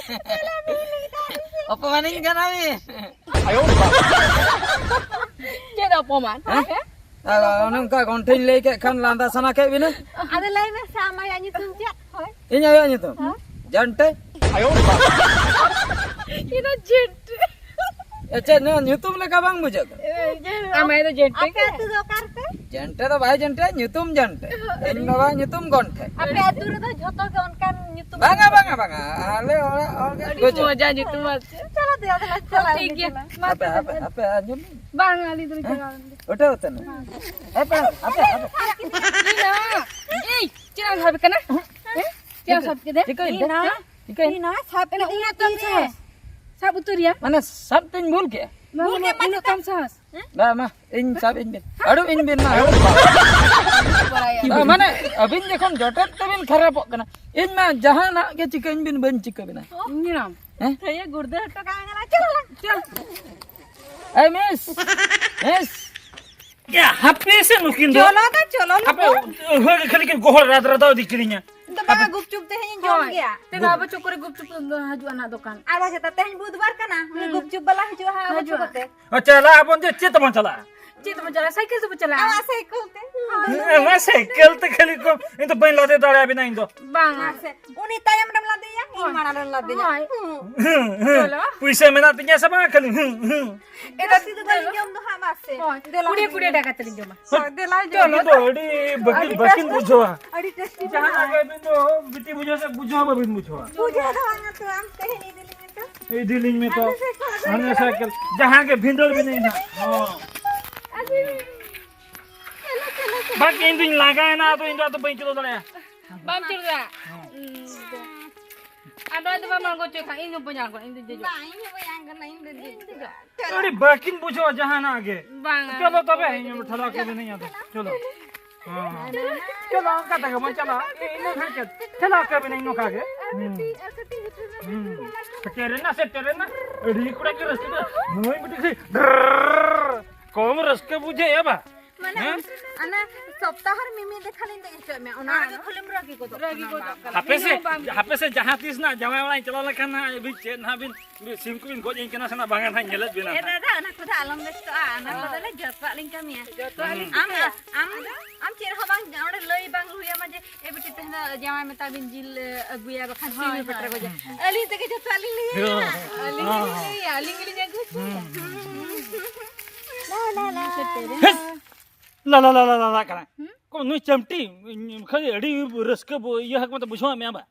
ᱚᱯᱚᱢᱟᱱᱤᱧ ᱠᱟᱱᱟ ᱵᱤᱱ᱾ ᱪᱮᱫ ᱚᱯᱚᱢᱟᱱ? ᱦᱮᱸ? ᱦᱮᱸ? ᱟᱨ ᱚᱱᱮ ᱚᱱᱠᱟ ᱜᱚᱱᱴᱷᱮᱧ ᱞᱟᱹᱭ ᱠᱮᱫ ᱠᱷᱟᱱ ᱞᱟᱸᱫᱟ ᱥᱟᱱᱟ ᱠᱮᱫ ᱵᱤᱱᱟ? ᱟᱫᱚ ᱞᱟᱹᱭ ᱢᱮ ᱥᱮ, ᱟᱢ ᱟᱭᱳ ᱧᱩᱛᱩᱢ ᱪᱮᱫ? ᱦᱳᱭ᱾ ᱤᱧ ᱟᱭᱳᱣᱟᱜ ᱧᱩᱛᱩᱢ? ᱦᱮᱸ? ᱡᱟᱱᱴᱮ᱾ ᱤᱧ ᱫᱚ ᱡᱮᱱᱴᱮ᱾ ᱮ, ᱪᱮᱫ ᱱᱚᱣᱟ ᱧᱩᱛᱩᱢ ᱞᱮᱠᱟ ᱵᱟᱝ ᱵᱩᱡᱷᱟᱹᱜ ᱠᱟᱱᱟ? ᱟᱢ ᱟᱭᱳ ᱫᱚ ᱡᱮᱱᱴᱮ ᱟᱯᱮ ᱜᱮ? ᱟᱹᱛᱩ ᱫᱚ ᱚᱠᱟ ᱨᱮᱯᱮ? ᱡᱮᱱᱴᱮ ᱫᱚ ᱵᱟᱭ ᱡᱮᱱᱴᱮ, ᱧᱩᱛᱩᱢ ᱡᱟᱱᱴᱮ᱾ ᱤᱧ ᱵᱟᱵᱟᱣᱟᱜ ᱧᱩᱛᱩᱢ ᱜᱚᱱᱴᱷᱮ᱾ ᱟᱯᱮ ᱟᱹᱛᱩ ᱨᱮᱫᱚ ᱡᱷᱚᱛᱚ ᱜᱮ ᱚᱱᱠᱟᱱ ᱧᱩᱛᱩᱢ? ᱵᱟᱝᱟ, ᱵᱟᱝᱟ, ᱵᱟᱝᱟ᱾ ᱟᱞᱮ ᱚᱲᱟᱜ ᱦᱚᱲ ᱜᱮ ᱟᱹᱰᱤ ᱵᱩᱡᱷᱟᱹᱣ᱾ ᱢᱚᱡᱟ ᱧᱩᱛᱩᱢ ᱟᱨ ᱪᱮᱫ? ᱪᱚᱞᱚ ᱫᱮᱞᱟ, ᱫᱮᱞᱟ, ᱪᱟᱞᱟᱜ ᱴᱷᱤᱠ ᱟᱹᱧ ᱜᱮᱭᱟ᱾ ᱫᱮᱞᱟ᱾ ᱢᱟ ᱦᱟᱯᱮ, ᱛᱚᱵᱮ᱾ ᱦᱟᱯᱮ, ᱦᱟᱯᱮ, ᱟᱸᱡᱚᱢ ᱢᱮ᱾ ᱵᱟᱝ, ᱟᱹᱞᱤᱧ ᱫᱚᱞᱤᱧ ᱦᱮᱸ? ᱪᱟᱞᱟᱣ ᱞᱮᱱ ᱜᱮ᱾ ᱩᱴᱷᱟᱹᱣ ᱩᱛᱟᱹᱨ ᱢᱮ᱾ ᱦᱟᱯᱮ, ᱦᱟᱯᱮ, ᱦᱟᱯᱮ᱾ ᱤᱧ ᱫᱚ, ᱮᱭ, ᱪᱮᱫ ᱮᱢ ᱥᱟᱵ ᱠᱟᱱᱟ? ᱦᱮᱸ? ᱪᱮᱫ ᱮᱢ ᱥᱟᱵ ᱠᱮᱫᱟ? ᱪᱤᱠᱟᱹᱭᱮᱱ ᱛᱮ? ᱤᱧ ᱫᱚ, ᱦᱮᱸ? ᱪᱤᱠᱟᱹᱭᱮᱱ? ᱤᱧ ᱫᱚ ᱥᱟᱵ ᱮᱱᱟ, ᱩᱱᱟᱹᱜ ᱛᱟᱢ ᱥᱟᱦᱟᱥ᱾ ᱥᱟᱵ ᱩᱛᱟᱹᱨ ᱭᱟ᱾ ᱢᱟᱱᱮ ᱥᱟᱵ ᱛᱤᱧ ᱵᱷᱩᱞ ᱠᱮᱜᱼᱟ? ᱵᱷᱩᱞ ᱠᱮᱜᱼᱟ, ᱩᱱᱟᱹᱜ ᱛᱟᱢ ᱥᱟᱦᱟᱥ᱾ ᱵᱟ, ᱢᱟ, ᱤᱧ ᱥᱟᱵ ᱤᱧ ᱵᱤᱱ᱾ ᱟᱹᱨᱩᱵ ᱤᱧ ᱵᱤᱱ, ᱢᱟ, ᱟᱹᱨᱩᱵ᱾ ᱵᱟ, ᱢᱟᱱᱮ, ᱟᱹᱵᱤᱱ ᱡᱚᱠᱷᱚᱱ ᱡᱚᱴᱮᱫ ᱛᱮᱵᱤᱱ ᱠᱷᱟᱨᱟᱯᱚᱜ ᱠᱟᱱᱟ, ᱤᱧ ᱢᱟ ᱡᱟᱦᱟᱱᱟᱜ ᱜᱮ ᱪᱤᱠᱟᱹᱧ ᱵᱤᱱ, ᱵᱟᱹᱧ ᱪᱤᱠᱟᱹ ᱵᱤᱱᱟ᱾ ᱤᱧ ᱧᱟᱢ᱾ ᱦᱮᱸ? ᱛᱷᱟᱹᱭᱟᱹ ᱜᱩᱲᱫᱟᱹ ᱦᱚᱴᱚ ᱠᱟᱜ ᱢᱮ ᱠᱟᱱᱟ, ᱪᱚᱞᱚ᱾ ᱪᱚᱞ᱾ ᱮᱭ, ᱢᱤᱥ! ᱢᱤᱥ! ᱭᱟ, ᱦᱟᱯᱮ ᱥᱮ ᱱᱩᱠᱤᱱ ᱫᱚ᱾ ᱪᱚᱞᱚ ᱫᱚ ᱪᱚᱞᱚ ᱦᱟᱯᱮ, ᱱᱩᱠᱩ᱾ ᱦᱳᱭ, ᱠᱷᱟᱹᱞᱤ ᱠᱤᱱ ᱜᱚᱦᱚᱲ ᱨᱟᱫ ᱨᱟᱫᱟᱣ ᱤᱫᱤ ᱠᱤᱫᱤᱧᱟ᱾ ᱫᱚ ᱵᱟᱝᱟ, ᱦᱟᱯᱮ᱾ ᱜᱩᱯᱪᱩᱯ ᱛᱮᱦᱮᱧ ᱤᱧ ᱡᱚᱢ ᱦᱳᱭ, ᱜᱮᱭᱟ᱾ ᱛᱮᱦᱮᱧ ᱫᱚ ᱟᱵᱚ ᱪᱩᱠᱩᱨᱤ ᱜᱩᱯᱪᱩᱯ ᱫᱚ ᱦᱤᱡᱩᱜᱼᱟ ᱱᱟᱜ ᱫᱚᱠᱟᱱ᱾ ᱟᱨ ᱵᱟᱝ ᱥᱮᱛᱟᱜ ᱛᱮᱦᱮᱧ ᱵᱩᱫᱷᱵᱟᱨ ᱠᱟᱱᱟ, ᱩᱱᱤ ᱦᱩᱸ᱾ ᱜᱩᱯᱪᱩᱯ ᱵᱟᱞᱟ ᱦᱤᱡᱩᱜᱼᱟ, ᱦᱟᱸᱜ ᱟᱵᱚ ᱦᱤᱡᱩᱜᱼᱟ᱾ ᱪᱩᱠᱩᱨ ᱛᱮ᱾ ᱟᱨ ᱪᱟᱞᱟᱜ ᱟᱵᱚᱱ ᱡᱮ, ᱪᱮᱫ ᱛᱮᱵᱚᱱ ᱪᱟᱞᱟᱜᱼᱟ? ᱪᱮᱫ ᱛᱮᱵᱚᱱ ᱪᱟᱞᱟᱜᱼᱟ? ᱥᱟᱭᱠᱮᱞ ᱛᱮᱵᱚᱱ ᱪᱟᱞᱟᱜᱼᱟ᱾ ᱟᱢᱟᱜ ᱥᱟᱭᱠᱮᱞ ᱛᱮ? ᱦᱮᱸ, ᱥᱟᱭᱠᱮᱞ ᱛᱮ ᱠᱷᱟᱹᱞᱤ ᱠᱚ, ᱤᱧ ᱫᱚ ᱵᱟᱹᱧ ᱞᱟᱫᱮ ᱫᱟᱲᱮᱭᱟᱵᱤᱱᱟ ᱤᱧ ᱫᱚ᱾ ᱵᱟᱝᱟ᱾ ᱢᱟᱥᱮ, ᱩᱱᱤ ᱛᱟᱭᱚᱢ ᱨᱮᱢ ᱞᱟᱫᱮᱭᱟ? ᱢᱟᱲᱟᱝ ᱨᱮ ᱞᱟᱫᱮᱧᱟ᱾ ᱦᱳᱭ᱾ ᱪᱚᱞᱚ᱾ ᱯᱩᱭᱥᱟᱹ ᱢᱮᱱᱟᱜ ᱛᱤᱧᱟ ᱥᱮ ᱵᱟᱝ ᱠᱷᱟᱹᱞᱤ? ᱮᱴᱟᱜ ᱥᱤᱫᱷᱩ ᱵᱟᱹᱞᱤᱧ ᱡᱚᱢ ᱫᱚ ᱦᱟᱸᱜ, ᱵᱟᱥ ᱥᱮ᱾ ᱦᱳᱭ᱾ ᱫᱮᱞᱟ᱾ ᱠᱩᱲᱤᱭᱟᱹ ᱠᱩᱲᱤᱭᱟᱹ ᱴᱟᱠᱟ ᱛᱮᱞᱤᱧ ᱡᱚᱢᱟ᱾ ᱦᱳᱭ, ᱫᱮᱞᱟ ᱡᱚᱢ᱾ ᱤᱧ ᱫᱚ ᱟᱹᱰᱤ ᱵᱟᱹᱠᱤᱱ, ᱟᱹᱰᱤ ᱵᱟᱹᱠᱤᱱ ᱴᱮᱥᱴ᱾ ᱵᱩᱡᱷᱟᱹᱣᱟ᱾ ᱟᱹᱰᱤ ᱴᱮᱥᱴᱤ ᱡᱟᱦᱟᱸ ᱵᱩᱡᱷᱟᱹᱣᱟ᱾ ᱟᱜᱮ ᱟᱹᱵᱤᱱ ᱫᱚ ᱵᱤᱴᱤ ᱵᱩᱡᱷᱟᱹᱣᱟ ᱥᱮ ᱵᱩᱡᱷᱟᱹᱣ ᱵᱟᱹᱵᱤᱱ ᱵᱩᱡᱷᱟᱹᱣᱟ᱾ ᱵᱩᱡᱷᱟᱹᱣ ᱫᱚ ᱵᱟᱝᱟ ᱛᱚ, ᱟᱢ ᱛᱮᱦᱮᱧ ᱤᱫᱤ ᱞᱤᱧ ᱢᱮ ᱛᱚ᱾ ᱦᱟᱱᱮ ᱥᱟᱭᱠᱮᱞ᱾ ᱦᱟᱱᱮ ᱥᱟᱭᱠᱮᱞ᱾ ᱡᱟᱦᱟᱸ ᱜᱮ ᱵᱷᱤᱸᱫᱟᱹᱲ ᱵᱤᱱ ᱤᱧ ᱦᱟᱸᱜ᱾ ᱦᱚᱸ᱾ ᱟᱹᱰᱤ ᱵᱟᱝ, ᱤᱧ ᱫᱩᱧ ᱞᱟᱸᱜᱟᱭᱮᱱᱟ, ᱟᱫᱚ ᱤᱧ ᱫᱚ ᱟᱫᱚ ᱵᱟᱹᱧ ᱪᱟᱞᱟᱣ ᱫᱟᱲᱮᱭᱟᱜᱼᱟ᱾ ᱵᱟᱢ ᱪᱟᱞᱟᱜᱼᱟ? ᱦᱮᱸ᱾ ᱩᱸ, ᱟᱫᱚ ᱟᱫᱚ ᱵᱟᱢ ᱟᱬᱜᱚ ᱦᱚᱪᱚᱭ ᱠᱷᱟᱱ ᱤᱧ ᱦᱚᱸ ᱵᱟᱹᱧ ᱟᱬᱜᱚᱱᱟ, ᱤᱧ ᱫᱚᱧ ᱫᱮᱡᱚᱜᱼᱟ᱾ ᱵᱟᱝ, ᱤᱧ ᱦᱚᱸ ᱵᱟᱹᱧ ᱟᱬᱜᱚᱱᱟ, ᱤᱧ ᱫᱚᱧ ᱫᱮᱡᱚᱜᱼᱟ᱾ ᱟᱹᱰᱤ ᱵᱟᱹᱠᱤᱱ ᱵᱩᱡᱷᱟᱹᱣᱟ ᱡᱟᱦᱟᱱᱟᱜ ᱜᱮ᱾ ᱵᱟᱝᱟ᱾ ᱪᱚᱞᱚ ᱛᱚᱵᱮ, ᱤᱧ ᱦᱚᱸ ᱴᱷᱮᱞᱟᱣ ᱠᱚ ᱢᱤᱱᱟᱹᱧᱟ ᱛᱚ᱾ ᱪᱚᱞᱚ᱾ ᱦᱮᱸ, ᱦᱮᱸ᱾ ᱪᱚᱞᱚ, ᱚᱱᱠᱟ ᱛᱮᱜᱮ ᱵᱚᱱ ᱪᱟᱞᱟᱜᱼᱟ᱾ ᱮ, ᱤᱱᱟᱹ ᱠᱷᱟᱱ ᱪᱮᱫ? ᱴᱷᱮᱞᱟᱣ ᱠᱚ ᱢᱤᱱᱟᱹᱧ ᱱᱚᱝᱠᱟ ᱜᱮ᱾ ᱦᱩᱸ᱾ ᱦᱩᱸ᱾ ᱥᱮᱴᱮᱨᱮᱱᱟ, ᱥᱮᱴᱮᱨᱮᱱᱟ᱾ ᱟᱹᱰᱤ ᱠᱚᱲᱟ ᱜᱮ ᱨᱟᱹᱥᱠᱟᱹ ᱫᱚ᱾ ᱱᱩᱭ ᱢᱤᱫᱴᱤᱡ ᱥᱮ ᱰᱨᱨᱨᱨ᱾ ᱠᱚᱢ ᱨᱟᱹᱥᱠᱟᱹ ᱵᱩᱡᱷᱟᱹᱜᱼᱟ ᱵᱟ? ᱢᱟᱱᱮ, ᱦᱮᱸ? ᱚᱱᱟ ᱥᱚᱯᱛᱟᱦᱚ ᱨᱮ ᱢᱤᱢᱤᱫ ᱫᱮᱠᱷᱟ ᱞᱤᱧ ᱫᱮᱡ ᱦᱚᱪᱚᱭᱮᱫ ᱢᱮᱭᱟ, ᱚᱱᱟ ᱟᱫᱚ ᱜᱮ ᱠᱷᱟᱹᱞᱤᱢ ᱨᱟᱹᱜᱤ ᱜᱚᱫᱚᱜ ᱨᱟᱹᱜᱤ ᱠᱟᱱᱟ᱾ ᱜᱚᱫᱚᱜ ᱠᱟᱱᱟ᱾ ᱦᱟᱯᱮ ᱥᱮ, ᱤᱧ ᱦᱚᱸ ᱵᱟᱝ ᱦᱟᱯᱮ ᱥᱮ, ᱡᱟᱦᱟᱸ ᱛᱤᱥ ᱱᱟᱜ ᱡᱟᱶᱟᱭ ᱚᱲᱟᱜ ᱤᱧ ᱪᱟᱞᱟᱣ ᱞᱮᱱᱠᱷᱟᱱ ᱱᱟᱜ ᱟᱹᱵᱤᱱ ᱪᱮᱫ ᱱᱟᱜ ᱵᱤᱱ ᱥᱤᱢ ᱠᱚᱵᱤᱱ ᱜᱚᱡ ᱟᱹᱧ ᱠᱟᱱᱟ ᱥᱮ ᱱᱟᱜ ᱵᱟᱝᱟ ᱱᱟᱜ ᱧᱮᱞᱮᱫ ᱵᱤᱱᱟ ᱮ ᱱᱟᱜ᱾ ᱫᱟᱫᱟ, ᱚᱱᱟ ᱠᱚᱫᱚ ᱟᱞᱚᱢ ᱵᱮᱥᱛᱚᱜᱼᱟ, ᱚᱱᱟ ᱦᱮᱸ᱾ ᱠᱚᱫᱚᱞᱮ ᱡᱚᱛᱚᱣᱟᱜ ᱞᱤᱧ ᱠᱟᱹᱢᱤᱭᱟ᱾ ᱡᱚᱛᱚᱣᱟᱜ ᱞᱤᱧ ᱟᱢ, ᱠᱟᱹᱢᱤᱭᱟ᱾ ᱟᱢ ᱪᱮᱫ ᱦᱚᱸ ᱵᱟᱝ, ᱚᱸᱰᱮ ᱞᱟᱹᱭ ᱵᱟᱝ ᱦᱩᱭ ᱟᱢᱟ ᱡᱮ, "ᱮ ᱵᱤᱴᱤ, ᱛᱮᱦᱮᱧ ᱫᱚ ᱡᱟᱶᱟᱭ ᱢᱮᱛᱟ ᱵᱤᱱ ᱡᱤᱞ, ᱮ, ᱟᱹᱜᱩᱭᱟ, ᱵᱟᱠᱷᱟᱱ ᱦᱳᱭ, ᱥᱤᱢ ᱮ ᱯᱮᱴᱮᱨ ᱦᱳᱭ᱾ ᱜᱚᱡᱟ᱾" ᱦᱩᱸ, ᱦᱩᱸ᱾ ᱟᱹᱞᱤᱧ ᱛᱮᱜᱮ ᱡᱚᱛᱚᱣᱟᱜ ᱞᱤᱧ ᱞᱟᱹᱭᱟ᱾ ᱦᱩᱸ, ᱦᱩᱸ᱾ ᱟᱹᱞᱤᱧ ᱜᱮᱞᱤᱧ ᱞᱟᱹᱭᱟ, ᱟᱹᱞᱤᱧ ᱜᱮᱞᱤᱧ ᱟᱹᱜᱩ ᱦᱚᱪᱚᱭᱟ᱾ ᱦᱩᱸ, ᱦᱩᱸ᱾ ᱞᱟ, ᱞᱟ, ᱞᱟ, ᱞᱟ᱾ ᱦᱮᱥ! ᱞᱟ, ᱞᱟ, ᱞᱟ, ᱞᱟ, ᱞᱟ, ᱞᱟ ᱠᱟᱱᱟ᱾ ᱦᱩᱸ? ᱠᱚ ᱱᱩᱭ ᱪᱟᱢᱴᱤ, ᱠᱷᱟᱹᱞᱤ ᱟᱹᱰᱤ ᱨᱟᱹᱥᱠᱟᱹ ᱵᱚ-, ᱤᱭᱟᱹ ᱦᱟᱠᱚ ᱢᱮᱱᱛᱮ ᱵᱩᱡᱷᱟᱹᱣ ᱢᱮᱭᱟ ᱵᱟ?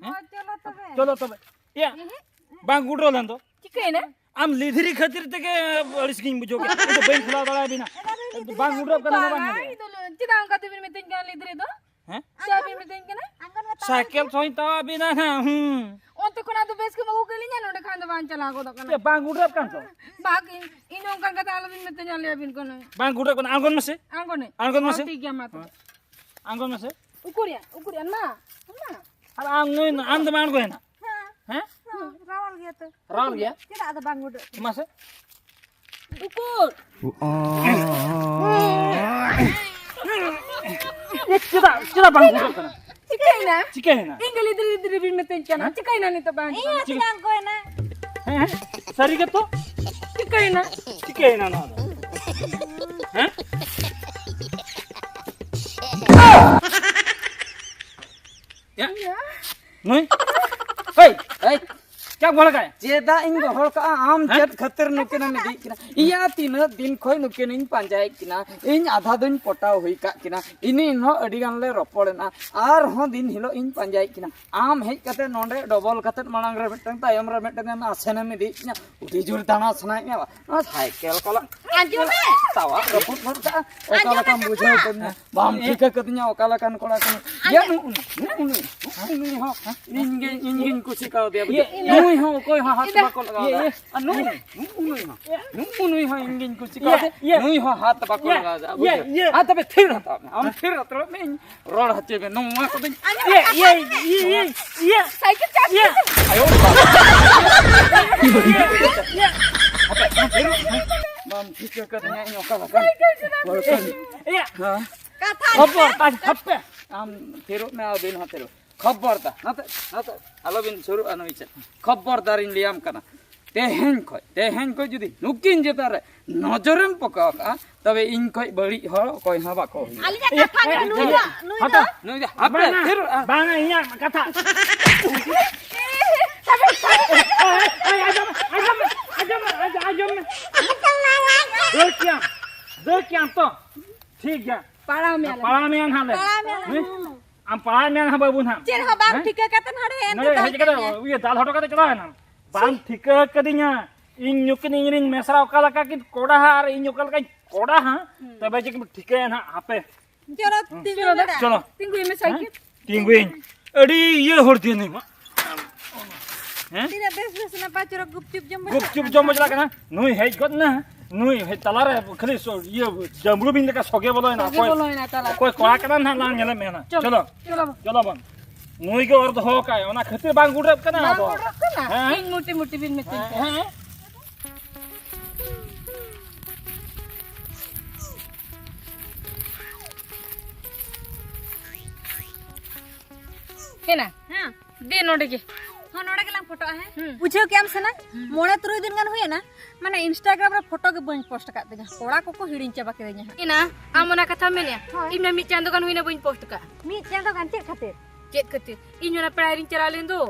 ᱦᱮᱸ? ᱦᱳᱭ, ᱪᱚᱞᱚ ᱛᱚᱵᱮ᱾ ᱪᱚᱞᱚ ᱛᱚᱵᱮ᱾ ᱭᱟ, ᱮᱦᱮᱸ᱾ ᱵᱟᱝ ᱜᱩᱰᱨᱟᱹ ᱞᱮᱱ ᱫᱚ᱾ ᱪᱤᱠᱟᱹᱭᱮᱱᱟ? ᱟᱢ ᱞᱤᱫᱷᱨᱤ ᱠᱷᱟᱹᱛᱤᱨ ᱛᱮᱜᱮ ᱟᱹᱲᱤᱥ ᱜᱤᱧ ᱵᱩᱡᱷᱟᱹᱣ ᱠᱮᱫ᱾ ᱤᱧ ᱫᱚ ᱵᱟᱹᱧ ᱠᱷᱮᱞᱟᱣ ᱫᱟᱲᱮᱭᱟᱵᱤᱱᱟ᱾ ᱵᱟᱝ ᱜᱩᱰᱨᱟᱹ ᱠᱟᱱᱟ, ᱵᱟᱝ ᱵᱟᱝᱟ, ᱜᱩᱰᱨᱟᱹ᱾ ᱤᱧ ᱫᱚ ᱪᱮᱫᱟᱜ ᱚᱱᱠᱟ ᱛᱮᱵᱤᱱ ᱢᱤᱛᱟᱹᱧ ᱠᱟᱱᱟ ᱞᱤᱫᱷᱨᱤ ᱫᱚ? ᱦᱮᱸ? ᱪᱮᱫᱟᱜ ᱵᱤᱱ ᱢᱤᱛᱟᱹᱧ ᱠᱟᱱᱟ? ᱥᱟᱭᱠᱮᱞ ᱛᱷᱚᱧ ᱛᱟᱣᱟ ᱵᱤᱱᱟ ᱦᱟᱸᱜ, ᱦᱩᱸ᱾ ᱚᱱᱛᱮ ᱠᱷᱚᱱᱟᱜ ᱫᱚ ᱵᱮᱥ ᱜᱮᱢ ᱟᱹᱜᱩ ᱠᱮᱫ ᱞᱤᱧᱟ, ᱱᱚᱰᱮ ᱠᱷᱟᱱ ᱫᱚ ᱵᱟᱝ ᱪᱟᱞᱟᱣ ᱜᱚᱫᱚᱜ ᱠᱟᱱᱟ᱾ ᱪᱮᱫ, ᱵᱟᱝ ᱜᱩᱰᱨᱟᱹ ᱠᱟᱱ ᱛᱚ? ᱵᱟᱝ, ᱤᱧ, ᱤᱧ ᱱᱚᱝᱠᱟ ᱠᱟᱛᱷᱟ ᱟᱞᱚᱵᱤᱱ ᱢᱤᱛᱟᱹᱧᱟ, ᱞᱟᱹᱭᱟᱵᱤᱱ ᱠᱟᱹᱱᱟᱹᱧ᱾ ᱵᱟᱝ ᱜᱩᱰᱨᱟᱹ ᱠᱟᱱᱟ, ᱟᱬᱜᱚᱱ ᱢᱮᱥᱮ᱾ ᱟᱬᱜᱚᱱᱟᱹᱧ᱾ ᱟᱬᱜᱚᱱ ᱦᱚᱸ, ᱢᱮᱥᱮ᱾ ᱴᱷᱤᱠ ᱜᱮᱭᱟ, ᱢᱟ ᱛᱚᱵᱮ᱾ ᱟᱬᱜᱚᱱ ᱢᱮᱥᱮ᱾ ᱩᱠᱩᱨᱭᱟ, ᱩᱠᱩᱨᱭᱟ, ᱢᱟ, ᱢᱟ᱾ ᱟᱨ ᱟᱢ ᱱᱩᱭ, ᱟᱢ ᱫᱚᱢ ᱟᱬᱜᱚᱭᱮᱱᱟ? ᱦᱮᱸ᱾ ᱦᱮᱸ? ᱦᱮᱸ, ᱨᱟᱣᱟᱞ ᱜᱮᱭᱟ ᱛᱚ᱾ ᱨᱟᱣᱟᱞ ᱜᱮᱭᱟ? ᱪᱮᱫᱟᱜ ᱟᱫᱚ ᱵᱟᱝ ᱩᱰᱩᱠ? ᱢᱟᱥᱮ᱾ ᱩᱠᱩᱨ᱾ ᱮ, ᱪᱮᱫᱟᱜ, ᱪᱮᱫᱟᱜ ᱵᱟᱝ ᱩᱰᱩᱠ ᱠᱟᱱᱟ? ᱪᱤᱠᱟᱹᱭᱮᱱᱟ? ᱪᱤᱠᱟᱹᱭᱮᱱᱟ? ᱤᱧ ᱜᱮ ᱞᱤᱫᱤᱨ ᱞᱤᱫᱤᱨ ᱵᱤᱱ ᱢᱤᱛᱟᱹᱧ ᱠᱟᱱᱟ᱾ ᱦᱮᱸ? ᱪᱤᱠᱟᱹᱭᱮᱱᱟ ᱱᱤᱛᱚᱜ ᱵᱟᱝ ᱦᱤᱡᱩᱜ ᱠᱟᱱᱟ? ᱤᱧ ᱦᱚᱸ ᱪᱤᱠᱟᱹ- ᱪᱤᱠᱟᱹ ᱟᱬᱜᱚᱭᱮᱱᱟ᱾ ᱦᱮᱸ, ᱦᱮᱸ, ᱥᱟᱹᱨᱤ ᱜᱮᱛᱚ? ᱪᱤᱠᱟᱹᱭᱮᱱᱟ? ᱪᱤᱠᱟᱹᱭᱮᱱᱟ ᱱᱚᱣᱟ ᱫᱚ? ᱦᱮᱸ? ᱭᱟ? ᱱᱩᱭ? ᱜᱚᱦᱚᱲ ᱠᱟᱭ᱾ ᱪᱮᱫᱟᱜ ᱤᱧ ᱜᱚᱦᱚᱲ ᱠᱟᱜᱼᱟ? ᱟᱢ ᱦᱮᱸ? ᱪᱮᱫ ᱠᱷᱟᱹᱛᱤᱨ ᱱᱩᱠᱤᱱᱮᱢ ᱤᱫᱤᱭᱮᱫ ᱠᱤᱱᱟ? ᱤᱭᱟ, ᱛᱤᱱᱟᱹᱜ ᱫᱤᱱ ᱠᱷᱚᱱ ᱱᱩᱠᱤᱱᱤᱧ ᱯᱟᱸᱡᱟᱭᱮᱫ ᱠᱤᱱᱟ, ᱤᱧ ᱟᱫᱷᱟ ᱫᱩᱧ ᱯᱚᱴᱟᱣ ᱦᱩᱭ ᱠᱟᱜ ᱠᱤᱱᱟ, ᱤᱱᱟᱹ ᱮᱱᱦᱚᱸ ᱟᱹᱰᱤ ᱜᱟᱱ ᱞᱮ ᱨᱚᱯᱚᱲ ᱮᱱᱟ, ᱟᱨᱦᱚᱸ ᱫᱤᱱ ᱦᱤᱞᱳᱜ ᱤᱧ ᱯᱟᱸᱡᱟᱭᱮᱫ ᱠᱤᱱᱟ᱾ ᱟᱢ ᱦᱮᱡ ᱠᱟᱛᱮ ᱱᱚᱰᱮ ᱰᱚᱵᱚᱞ ᱠᱟᱛᱮ ᱢᱟᱲᱟᱝ ᱨᱮ ᱢᱤᱫᱴᱟᱝ, ᱛᱟᱭᱚᱢ ᱨᱮ ᱢᱤᱫᱴᱟᱝ ᱮᱢ ᱟᱥᱮᱱᱮᱢ ᱤᱫᱤᱭᱮᱫ ᱠᱤᱱᱟ, ᱟᱹᱰᱤ ᱡᱳᱨ ᱫᱟᱬᱟ ᱥᱟᱱᱟᱭᱮᱫ ᱢᱮᱭᱟ ᱵᱟ? ᱱᱚᱣᱟ ᱥᱟᱭᱠᱮᱞ ᱠᱚᱞᱟᱝ ᱟᱸᱡᱚᱢ ᱢᱮ᱾ ᱛᱟᱣᱟ ᱨᱟᱹᱯᱩᱫ ᱜᱚᱫ ᱠᱟᱜᱼᱟ᱾ ᱚᱠᱟ ᱟᱸᱡᱚᱢ ᱞᱮᱠᱟᱢ ᱢᱮ ᱵᱩᱡᱷᱟᱹᱣ ᱠᱟᱛᱷᱟ᱾ ᱠᱟᱫᱤᱧᱟ? ᱵᱟᱢ ᱴᱷᱤᱠᱟᱹ ᱠᱟᱫᱤᱧᱟ ᱚᱠᱟ ᱞᱮᱠᱟᱱ ᱠᱚᱲᱟ ᱠᱟᱱᱟ᱾ ᱤᱭᱟᱹ, ᱟᱸᱡᱚᱢ᱾ ᱱᱩᱜᱼᱩ ᱱᱩᱭ, ᱱᱩᱜᱼᱩ ᱱᱩᱭ, ᱱᱩᱜᱼᱩ ᱱᱩᱭ ᱦᱚᱸ ᱤᱧ ᱜᱮ, ᱤᱧ ᱜᱤᱧ ᱠᱩᱥᱤ ᱠᱟᱣᱫᱮᱭᱟ, ᱵᱩᱡᱷᱟᱹᱣ? ᱤᱭᱟᱹ᱾ ᱱᱩᱭ ᱦᱚᱸ ᱚᱠᱚᱭ ᱦᱚᱸ ᱦᱟᱛ ᱤᱭᱟᱹ᱾ ᱵᱟᱠᱚ ᱞᱟᱜᱟᱣ ᱤᱭᱟᱹ᱾ ᱫᱟ᱾ ᱟᱨ ᱱᱩᱜᱼᱩ ᱱᱩᱭ, ᱱᱩᱜᱼᱩ ᱱᱩᱭ ᱦᱚᱸ, ᱱᱩᱜᱼᱩ ᱱᱩᱭ ᱦᱚᱸ ᱤᱧ ᱜᱤᱧ ᱠᱩᱥᱤ ᱤᱭᱟᱹ᱾ ᱠᱟᱣᱫᱮᱭᱟ᱾ ᱤᱭᱟᱹ᱾ ᱱᱩᱭ ᱦᱚᱸ ᱦᱟᱛ ᱵᱟᱠᱚ ᱤᱭᱟᱹ᱾ ᱞᱟᱜᱟᱣ ᱫᱟ, ᱤᱭᱟᱹ᱾ ᱵᱩᱡᱷᱟᱹᱣ? ᱤᱭᱟᱹ᱾ ᱟᱨ ᱛᱚᱵᱮ ᱛᱷᱤᱨ ᱦᱟᱛᱟᱲ ᱢᱮ, ᱟᱢ ᱛᱷᱤᱨ ᱦᱟᱛᱟᱲ ᱢᱮ, ᱤᱧ ᱨᱚᱲ ᱦᱚᱪᱚᱭ ᱢᱮ, ᱱᱚᱣᱟ ᱠᱚᱫᱚᱧ ᱤᱭᱟᱹ, ᱤᱭᱟᱹ, ᱤᱭᱟᱹ, ᱤᱭᱟᱹ, ᱤᱭᱟᱹ᱾ ᱥᱟᱭᱠᱮᱞ ᱪᱟᱵᱤ ᱤᱭᱟᱹ᱾ ᱫᱚ᱾ ᱤᱭᱟᱹ, ᱤᱭᱟᱹ᱾ ᱵᱟᱢ ᱴᱷᱤᱠᱟᱹ ᱠᱟᱫᱤᱧᱟ ᱤᱧ ᱚᱠᱟ ᱞᱮᱠᱟᱱ ᱥᱟᱭᱠᱮᱞ ᱪᱟᱵᱤ ᱫᱚ᱾ ᱦᱚᱲ ᱠᱟᱹᱱᱟᱹᱧ᱾ ᱤᱭᱟᱹ᱾ ᱦᱮᱸ? ᱠᱟᱛᱷᱟ ᱠᱷᱚᱵᱚᱨ ᱨᱮ ᱛᱟᱡ ᱦᱟᱯᱮ᱾ ᱟᱢ ᱛᱷᱤᱨᱚᱜ ᱢᱮ, ᱟᱹᱵᱤᱱ ᱦᱚᱸ ᱛᱷᱤᱨᱚᱜ᱾ ᱠᱷᱚᱵᱚᱨᱫᱟ, ᱱᱚᱛᱮ, ᱱᱚᱛᱮ᱾ ᱟᱞᱚᱵᱤᱱ ᱥᱩᱨᱩᱜᱼᱟ ᱱᱩᱭ ᱴᱷᱮᱱ᱾ ᱠᱷᱚᱵᱚᱨᱫᱟᱨᱤᱧ ᱞᱟᱹᱭᱟᱢ ᱠᱟᱱᱟ᱾ ᱛᱮᱦᱮᱧ ᱠᱷᱚᱡ, ᱛᱮᱦᱮᱧ ᱠᱷᱚᱡ ᱡᱩᱫᱤ ᱱᱩᱠᱤᱱ ᱪᱮᱛᱟᱱ ᱨᱮ ᱱᱚᱡᱚᱨᱮᱢ ᱯᱚᱠᱟᱣ ᱠᱟᱜᱼᱟ, ᱛᱚᱵᱮ ᱤᱧ ᱠᱷᱚᱡ ᱵᱟᱹᱲᱤᱡ ᱦᱚᱲ ᱚᱠᱚᱭ ᱦᱚᱸ ᱵᱟᱠᱚ ᱦᱩᱭᱩᱜᱼᱟ᱾ ᱟᱹᱞᱤᱧᱟᱜ ᱠᱟᱛᱷᱟ ᱜᱮ ᱱᱩᱭ ᱫᱚ, ᱱᱩᱭ ᱫᱚ᱾ ᱦᱟᱛᱟᱣ, ᱱᱩᱭ ᱫᱚ, ᱦᱟᱯᱮ, ᱵᱟᱝᱟ, ᱛᱷᱤᱨᱚᱜᱼᱟ᱾ ᱵᱟᱝᱟ, ᱤᱧᱟᱜ ᱠᱟᱛᱷᱟ᱾ ᱮᱭ, ᱮᱭ, ᱟᱸᱡᱚᱢ ᱢᱮ, ᱟᱸᱡᱚᱢ ᱢᱮ, ᱟᱸᱡᱚᱢ ᱢᱮ, ᱟᱸᱡᱚᱢ ᱢᱮ᱾ ᱫᱟᱹᱲ ᱠᱮᱭᱟᱢ, ᱫᱟᱹᱲ ᱠᱮᱭᱟᱢ ᱛᱚ᱾ ᱴᱷᱤᱠ ᱜᱮᱭᱟ᱾ ᱯᱟᱲᱟᱣ ᱢᱮᱭᱟ ᱞᱮ᱾ ᱯᱟᱲᱟᱣ ᱢᱮᱭᱟ ᱱᱟᱦᱟᱜ ᱞᱮ᱾ ᱯᱟᱲᱟᱣ ᱢᱮᱭᱟ ᱞᱮ᱾ ᱦᱮᱸ? ᱟᱢ ᱯᱟᱲᱦᱟᱣ ᱢᱮ ᱦᱟᱸᱜ ᱵᱟᱹᱵᱩ ᱱᱟᱦᱟᱜ᱾ ᱪᱮᱫ ᱦᱚᱸ ᱵᱟᱝ ᱦᱮᱸ? ᱴᱷᱤᱠᱟᱹ ᱠᱟᱛᱮ ᱱᱚᱰᱮ ᱦᱮᱡ ᱱᱚᱰᱮ ᱠᱟᱛᱮ ᱠᱟᱛᱮ ᱠᱟᱹᱢᱤᱭᱟ᱾ ᱤᱭᱟᱹ ᱫᱟᱞ ᱦᱚᱴᱚ ᱠᱟᱛᱮ ᱪᱟᱞᱟᱣ ᱮᱱᱟᱢ᱾ ᱵᱟᱢ ᱴᱷᱤᱠᱟᱹ ᱠᱟᱫᱤᱧᱟ᱾ ᱤᱧ ᱱᱩᱠᱤᱱ ᱤᱧ ᱨᱮᱱ ᱢᱮᱥᱨᱟ ᱚᱠᱟ ᱞᱮᱠᱟ ᱠᱤᱱ ᱠᱚᱲᱟ ᱦᱟᱸᱜ ᱟᱨ ᱤᱧ ᱚᱠᱟ ᱞᱮᱠᱟᱧ ᱠᱚᱲᱟ ᱦᱟᱸᱜ᱾ ᱦᱩᱸ᱾ ᱛᱚᱵᱮ ᱪᱮᱫ ᱠᱤᱱ ᱴᱷᱤᱠᱟᱹᱭᱟ ᱱᱟᱦᱟᱜ ᱦᱟᱯᱮ᱾ ᱪᱚᱞᱚ, ᱦᱩᱸ᱾ ᱛᱤᱸᱜᱩ ᱪᱚᱞᱚ ᱢᱮ᱾ ᱪᱚᱞᱚ᱾ ᱛᱤᱸᱜᱩᱭ ᱢᱮ ᱦᱮᱸ? ᱥᱟᱭᱠᱮᱞ᱾ ᱛᱤᱸᱜᱩᱭᱤᱧ᱾ ᱟᱹᱰᱤ ᱤᱭᱟᱹ ᱦᱚᱲ ᱫᱤᱭᱟᱹ ᱱᱩᱭ ᱢᱟ᱾ ᱦᱮᱸ? ᱛᱤᱱᱟᱹᱜ ᱵᱮᱥ ᱵᱮᱥ ᱱᱟᱯᱟᱭ ᱪᱚᱨᱚᱠ ᱜᱩᱯᱪᱩᱯ ᱡᱚᱢ ᱵᱚ ᱜᱩᱯᱪᱩᱯ ᱪᱟᱞᱟᱜ ᱡᱚᱢ ᱵᱚ ᱠᱟᱱᱟ᱾ ᱪᱟᱞᱟᱜ ᱠᱟᱱᱟ᱾ ᱱᱩᱭ ᱦᱮᱡ ᱜᱚᱫ ᱱᱟ᱾ ᱱᱩᱭ ᱦᱮᱡ ᱛᱟᱞᱟᱨᱮ ᱠᱷᱟᱹᱞᱤ ᱥᱚ-, ᱤᱭᱟᱹ, ᱡᱟᱢᱵᱽᱲᱩ ᱵᱤᱧ ᱞᱮᱠᱟ ᱥᱚᱜᱮ ᱵᱚᱞᱚᱭᱮᱱᱟ᱾ ᱥᱚᱜᱮ ᱚᱠᱚᱭ, ᱵᱚᱞᱚᱭᱮᱱᱟ ᱛᱟᱞᱟᱨᱮ᱾ ᱚᱠᱚᱭ ᱠᱚᱲᱟ ᱠᱟᱱᱟ ᱱᱟᱦᱟᱜ ᱞᱟᱝ ᱧᱮᱞᱮ ᱢᱮ ᱱᱟᱦᱟᱜ᱾ ᱪᱚᱞᱚ᱾ ᱪᱚᱞᱚ᱾ ᱪᱚᱞᱚ ᱵᱚᱱ᱾ ᱱᱩᱭ ᱜᱮ ᱚᱨ ᱫᱚᱦᱚ ᱠᱟᱜᱼᱟᱭ, ᱚᱱᱟ ᱠᱷᱟᱹᱛᱤᱨ ᱵᱟᱝ ᱜᱩᱰᱨᱟᱹᱜ ᱠᱟᱱᱟ ᱵᱟᱝ ᱟᱫᱚ᱾ ᱜᱩᱰᱨᱟᱹᱜ ᱠᱟᱱᱟ? ᱦᱮᱸ? ᱤᱧ ᱢᱩᱴᱤ ᱢᱩᱴᱤ ᱵᱤᱱ ᱢᱤᱛᱟᱹᱧ ᱦᱮᱸ, ᱠᱟᱱᱟ᱾ ᱦᱮᱸ᱾ ᱦᱮᱱᱟ᱾ ᱦᱮᱸ᱾ ᱫᱮ ᱱᱚᱰᱮ ᱜᱮ᱾ ᱦᱚᱸ, ᱱᱚᱰᱮ ᱜᱮᱞᱟᱝ ᱯᱷᱳᱴᱳᱜᱼᱟ, ᱦᱮᱸ? ᱦᱩᱸ᱾ ᱵᱩᱡᱷᱟᱹᱣ ᱠᱮᱜᱼᱟᱢ ᱥᱮ ᱱᱟ? ᱦᱩᱸ᱾ ᱢᱚᱬᱮ ᱛᱩᱨᱩᱭ ᱫᱤᱱ ᱜᱟᱱ ᱦᱩᱭᱮᱱᱟ, ᱢᱟᱱᱮ, Instagram ᱨᱮ ᱯᱷᱳᱴᱳ ᱜᱮ ᱵᱟᱹᱧ ᱯᱳᱥᱴ ᱟᱠᱟᱫ ᱛᱤᱧᱟ᱾ ᱠᱚᱲᱟ ᱠᱚᱠᱚ ᱦᱤᱲᱤᱧ ᱪᱟᱵᱟ ᱠᱤᱫᱤᱧᱟ ᱦᱟᱸᱜ᱾ ᱮᱱᱟ, ᱟᱢ ᱚᱱᱟ ᱠᱟᱛᱷᱟᱢ ᱢᱮᱱᱮᱜᱼᱟ? ᱦᱳᱭ᱾ ᱤᱧ ᱢᱟ ᱢᱤᱫ ᱪᱟᱸᱫᱚ ᱜᱟᱱ ᱦᱩᱭᱱᱟ ᱵᱟᱹᱧ ᱯᱳᱥᱴ ᱟᱠᱟᱫ᱾ ᱢᱤᱫ ᱪᱟᱸᱫᱚ ᱜᱟᱱ ᱪᱮᱫ ᱠᱷᱟᱹᱛᱤᱨ? ᱪᱮᱫ ᱠᱷᱟᱹᱛᱤᱨ? ᱤᱧ ᱚᱱᱟ ᱯᱮᱲᱟ ᱦᱤᱨᱤᱧ ᱪᱟᱞᱟᱣ ᱞᱮᱱ ᱫᱚ᱾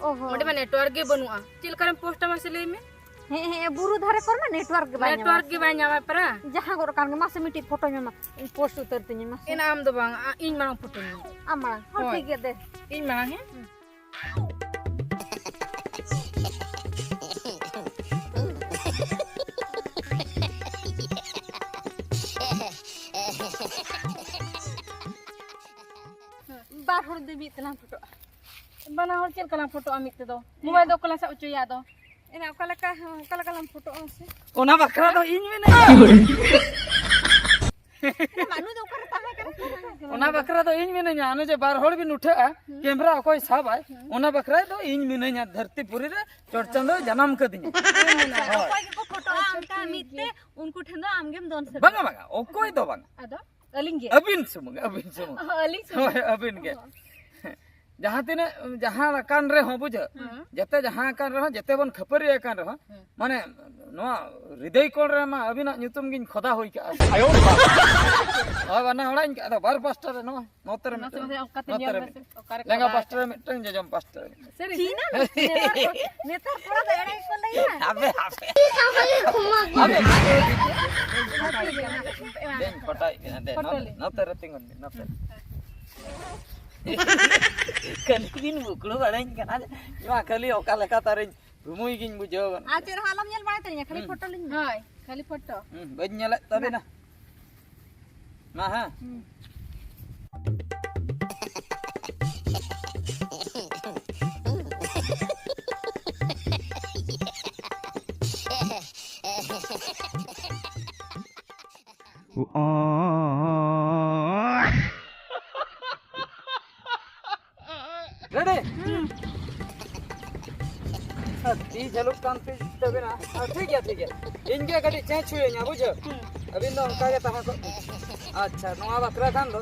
ᱚᱦᱚ᱾ ᱚᱸᱰᱮ ᱢᱟ network ᱜᱮ ᱵᱟᱹᱱᱩᱜᱼᱟ᱾ ᱪᱮᱫ ᱞᱮᱠᱟᱨᱮᱢ post ᱟ ᱢᱟᱥᱮ ᱞᱟᱹᱭ ᱢᱮ? ᱦᱮᱸ, ᱦᱮᱸ, ᱵᱩᱨᱩ ᱫᱷᱟᱨᱮ ᱠᱚᱨᱮ ᱢᱟ network ᱜᱮ ᱵᱟᱭ ᱧᱟᱢᱟ᱾ Network ᱜᱮ ᱵᱟᱭ ᱧᱟᱢᱟ ᱯᱟᱨᱟ᱾ ᱡᱟᱦᱟᱸ ᱜᱚᱫ ᱠᱟᱱ ᱜᱮ, ᱢᱟᱥᱮ ᱢᱤᱫᱴᱤᱡ ᱯᱷᱳᱴᱳ ᱧᱟᱢᱟ, ᱤᱧ post ᱩᱛᱟᱹᱨ ᱛᱤᱧᱟᱹ ᱢᱟᱥᱮ᱾ ᱮᱱᱟ ᱟᱢ ᱫᱚ ᱵᱟᱝ, ᱟ-, ᱤᱧ ᱢᱟᱲᱟᱝ ᱯᱷᱳᱴᱳᱧ ᱧᱟᱢᱟ᱾ ᱟᱢ ᱢᱟᱲᱟᱝ? ᱦᱚᱸ, ᱦᱳᱭ᱾ ᱴᱷᱤᱠ ᱜᱮᱭᱟ, ᱫᱮ᱾ ᱤᱧ ᱢᱟᱲᱟᱝ, ᱦᱮᱸ? ᱵᱟᱨ ᱦᱚᱲ ᱫᱚ ᱢᱤᱫ ᱛᱮᱞᱟᱝ ᱯᱷᱳᱴᱳᱜᱼᱟ᱾ ᱵᱟᱱᱟ ᱦᱚᱲ ᱪᱮᱫ ᱞᱮᱠᱟ ᱞᱟᱝ ᱯᱷᱳᱴᱳᱜᱼᱟ ᱢᱤᱫ ᱛᱮᱫᱚ? ᱢᱳᱵᱟᱭᱤᱞ ᱫᱚ ᱚᱠᱟ ᱞᱟᱝ ᱥᱟᱵ ᱦᱚᱪᱚᱭᱟ ᱟᱫᱚ? ᱮᱱᱟ ᱚᱠᱟ ᱞᱮᱠᱟ, ᱦᱚᱸ, ᱚᱠᱟ ᱞᱮᱠᱟ ᱞᱟᱝ ᱯᱷᱳᱴᱳᱜᱼᱟ ᱢᱟᱥᱮ? ᱚᱱᱟ ᱵᱟᱠᱷᱨᱟ ᱫᱚ ᱤᱧ ᱢᱮᱱᱟᱹᱧᱟ᱾ ᱮᱱᱟ ᱢᱟᱱᱩ ᱫᱚ ᱚᱠᱟᱨᱮ ᱛᱟᱦᱮᱸ ᱠᱟᱱᱟ? ᱚᱱᱟ ᱵᱟᱠᱷᱨᱟ ᱫᱚ ᱤᱧ ᱢᱤᱱᱟᱹᱧᱟ᱾ ᱚᱱᱮ ᱡᱮ ᱵᱟᱨ ᱦᱚᱲ ᱵᱤᱱ ᱩᱴᱷᱟᱹᱜᱼᱟ, ᱦᱩᱸ᱾ ᱠᱮᱢᱨᱟ ᱚᱠᱚᱭ ᱥᱟᱵᱟᱭ, ᱦᱩᱸ᱾ ᱚᱱᱟ ᱵᱟᱠᱷᱨᱟ ᱫᱚ ᱤᱧ ᱢᱤᱱᱟᱹᱧᱟ᱾ ᱫᱷᱟᱹᱨᱛᱤ ᱯᱩᱨᱤ ᱨᱮ ᱪᱚᱴ ᱪᱟᱸᱫᱚᱭ ᱡᱟᱱᱟᱢ ᱠᱟᱹᱫᱤᱧᱟ᱾ ᱦᱳᱭ᱾ ᱚᱠᱚᱭ ᱜᱮᱠᱚ ᱯᱷᱳᱴᱳᱜᱼᱟ ᱚᱱᱠᱟ ᱢᱤᱫ ᱛᱮ, ᱩᱱᱠᱩ ᱴᱷᱮᱱ ᱫᱚ ᱟᱢᱜᱮᱢ ᱫᱚᱱ ᱥᱟᱹᱨᱤᱜᱼᱟ᱾ ᱵᱟᱝᱟ, ᱵᱟᱝᱟ, ᱚᱠᱚᱭ ᱫᱚ ᱵᱟᱝᱟ᱾ ᱟᱫᱚ? ᱟᱹᱞᱤᱧ ᱜᱮ? ᱟᱹᱵᱤᱱ ᱥᱩᱢᱩᱝ, ᱟᱹᱵᱤᱱ ᱥᱩᱢᱩᱝ᱾ ᱚ, ᱟᱹᱞᱤᱧ ᱥᱩᱢᱩᱝ? ᱦᱳᱭ, ᱟᱹᱵᱤᱱ ᱜᱮ᱾ ᱚ᱾ ᱡᱟᱦᱟᱸ ᱛᱤᱱᱟᱹᱜ, ᱡᱟᱦᱟᱸ ᱟᱠᱟᱱ ᱨᱮᱦᱚᱸ, ᱵᱩᱡᱷᱟᱹᱣ? ᱦᱮᱸ᱾ ᱡᱮᱛᱮ ᱡᱟᱦᱟᱸ ᱟᱠᱟᱱ ᱨᱮᱦᱚᱸ, ᱡᱮᱛᱮ ᱵᱚᱱ ᱠᱷᱟᱹᱯᱟᱹᱨᱤ ᱟᱠᱟᱱ ᱨᱮᱦᱚᱸ, ᱦᱮᱸ᱾ ᱢᱟᱱᱮ, ᱱᱚᱣᱟ ᱦᱨᱤᱫᱚᱭ ᱠᱚᱬ ᱨᱮᱢᱟ ᱟᱹᱵᱤᱱᱟᱜ ᱧᱩᱛᱩᱢ ᱜᱤᱧ ᱠᱷᱚᱫᱟ ᱦᱩᱭ ᱠᱟᱜᱼᱟ᱾ ᱟᱭᱳ ᱵᱟᱵᱟ᱾ ᱦᱳᱭ, ᱵᱟᱱᱟ ᱦᱚᱲᱟᱜ ᱤᱧ, ᱟᱫᱚ ᱵᱟᱨ ᱯᱟᱥᱴᱟ ᱨᱮ ᱱᱚᱣᱟ, ᱱᱚᱛᱮ ᱨᱮ ᱢᱟᱥᱮ, ᱢᱤᱫᱴᱟᱝ, ᱢᱟᱥᱮ, ᱚᱱᱠᱟᱛᱮ ᱱᱚᱛᱮ ᱧᱮᱞ ᱨᱮ ᱢᱮᱥᱮ, ᱢᱤᱫᱴᱟᱝ᱾ ᱚᱠᱟᱨᱮ ᱞᱮᱸᱜᱟ ᱠᱷᱚᱫᱟ ᱯᱟᱥᱴᱟ ᱨᱮ ᱟᱠᱟᱱᱟ? ᱢᱤᱫᱴᱟᱝ, ᱡᱚᱡᱚᱢ ᱯᱟᱥᱴᱟ ᱨᱮ ᱢᱤᱫᱴᱟᱝ᱾ ᱥᱟᱹᱨᱤ? ᱪᱤᱱᱟ? ᱱᱮᱛᱟᱨ ᱠᱚ, ᱱᱮᱛᱟᱨ ᱠᱚᱲᱟ ᱫᱚ ᱮᱲᱮ ᱜᱮᱠᱚ ᱞᱟᱹᱭᱟ᱾ ᱟᱵᱮ, ᱟᱵᱮ᱾ ᱫᱮᱱ, ᱯᱷᱳᱴᱳᱭᱮᱫ ᱵᱮᱱᱟ, ᱫᱮᱱ, ᱯᱷᱳᱴᱳ ᱱᱚᱛᱮ, ᱞᱮ᱾ ᱱᱚᱛᱮ ᱨᱮ ᱛᱤᱸᱜᱩᱱ ᱵᱤᱱ, ᱱᱚᱛᱮ ᱨᱮ᱾ ᱠᱷᱟᱹᱞᱤ ᱵᱤᱱ ᱵᱩᱠᱲᱩ ᱵᱟᱲᱟᱧ ᱠᱟᱱᱟ᱾ ᱱᱚᱣᱟ ᱠᱷᱟᱹᱞᱤ ᱚᱠᱟ ᱞᱮᱠᱟ ᱛᱟᱨᱤᱧ ᱨᱩᱢᱩᱭ ᱜᱤᱧ ᱵᱩᱡᱷᱟᱹᱣ ᱠᱟᱱᱟ᱾ ᱟᱨ ᱪᱮᱫ ᱦᱚᱸ ᱟᱞᱚᱢ ᱧᱮᱞ ᱵᱟᱲᱟᱭ ᱛᱟᱹᱞᱤᱧᱟ, ᱠᱷᱟᱹᱞᱤ ᱦᱩᱸ᱾ ᱯᱷᱳᱴᱳ ᱞᱤᱧ ᱧᱮᱞᱟ᱾ ᱦᱳᱭ, ᱠᱷᱟᱹᱞᱤ ᱯᱷᱳᱴᱳ᱾ ᱦᱩᱸ, ᱵᱟᱹᱧ ᱧᱮᱞᱮᱫ ᱛᱟᱵᱤᱱᱟ᱾ ᱢᱟ ᱦᱮᱸ᱾ ᱦᱩᱸ᱾ ᱨᱮᱰᱤ? ᱟᱨ ᱛᱤ ᱡᱷᱟᱹᱞᱩᱜ ᱠᱟᱱ ᱛᱤ ᱛᱟᱵᱮᱱᱟ᱾ ᱟᱨ ᱴᱷᱤᱠ ᱜᱮᱭᱟ, ᱴᱷᱤᱠ ᱜᱮᱭᱟ᱾ ᱤᱧ ᱜᱮ ᱠᱟᱹᱴᱤᱡ ᱪᱮᱸᱪ ᱦᱩᱭᱟᱹᱧᱟ, ᱵᱩᱡᱷᱟᱹᱣ? ᱦᱩᱸ᱾ ᱟᱹᱵᱤᱱ ᱫᱚ ᱚᱱᱠᱟ ᱜᱮ ᱛᱟᱦᱮᱸ ᱠᱚᱜ ᱵᱤᱱ᱾ ᱟᱪᱪᱷᱟ, ᱱᱚᱣᱟ ᱵᱟᱠᱷᱨᱟ ᱠᱷᱟᱱ ᱫᱚ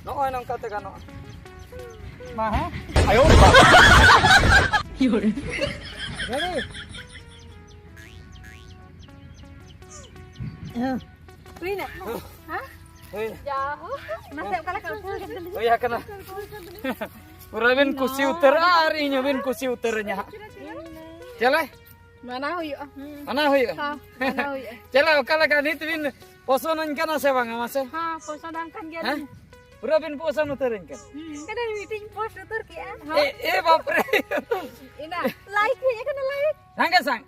ᱱᱚᱜᱼᱚᱭ ᱱᱚᱝᱠᱟ ᱛᱮ ᱜᱟᱱᱚᱜᱼᱟ᱾ ᱢᱟ ᱦᱮᱸ᱾ ᱟᱭᱳ ᱵᱟᱵᱟ᱾ ᱨᱮᱰᱤ? ᱦᱮᱸ᱾ ᱦᱩᱭᱱᱟ? ᱦᱮᱸ? ᱦᱩᱭ᱾ ᱡᱟ ᱦᱳᱠ᱾ ᱢᱟᱥᱮ ᱚᱠᱟ ᱞᱮᱠᱟ ᱩᱴᱷᱟᱹᱣ ᱠᱮᱫ ᱫᱚᱞᱤᱧ? ᱦᱩᱭ ᱟᱠᱟᱱᱟ᱾ ᱯᱩᱨᱟᱹ ᱵᱤᱱ ᱠᱩᱥᱤ ᱩᱛᱟᱹᱨᱚᱜᱼᱟ ᱟᱨ ᱤᱧ ᱦᱚᱸᱵᱤᱱ ᱠᱩᱥᱤ ᱩᱛᱟᱹᱨᱚᱜᱼᱟ ᱦᱟᱸᱜ᱾ ᱪᱮᱞᱮ? ᱢᱟᱱᱟ ᱦᱩᱭᱩᱜᱼᱟ᱾ ᱦᱩᱸ᱾ ᱢᱟᱱᱟ ᱦᱩᱭᱩᱜᱼᱟ᱾ ᱦᱚᱸ, ᱢᱟᱱᱟ ᱦᱩᱭᱩᱜᱼᱟ᱾ ᱪᱮᱞᱮ, ᱚᱠᱟ ᱞᱮᱠᱟ ᱱᱤᱛ ᱵᱤᱱ ᱯᱚᱥᱚᱱᱟᱹᱧ ᱠᱟᱱᱟ ᱥᱮ ᱵᱟᱝᱟ ᱢᱟᱥᱮ? ᱦᱚᱸ, ᱯᱚᱥᱚᱱᱟᱢ ᱠᱟᱱ ᱦᱮᱸ? ᱜᱮᱭᱟᱞᱤᱧ᱾ ᱯᱩᱨᱟᱹ ᱵᱤᱱ ᱯᱚᱥᱚᱱ ᱩᱛᱟᱹᱨᱟᱹᱧ ᱠᱟᱱᱟ᱾ ᱦᱩᱸ᱾ ᱮᱱᱟ ᱢᱤᱫᱴᱤᱡ ᱯᱳᱥᱴ ᱩᱛᱟᱹᱨ ᱠᱮᱜᱼᱟ᱾ ᱮ, ᱮ ᱵᱟᱯ ᱨᱮ᱾ ᱮᱱᱟ ᱞᱟᱭᱤᱠ ᱦᱮᱡ ᱟᱠᱟᱱᱟ, ᱞᱟᱭᱤᱠ᱾ ᱥᱟᱸᱜᱮ ᱥᱟᱝ᱾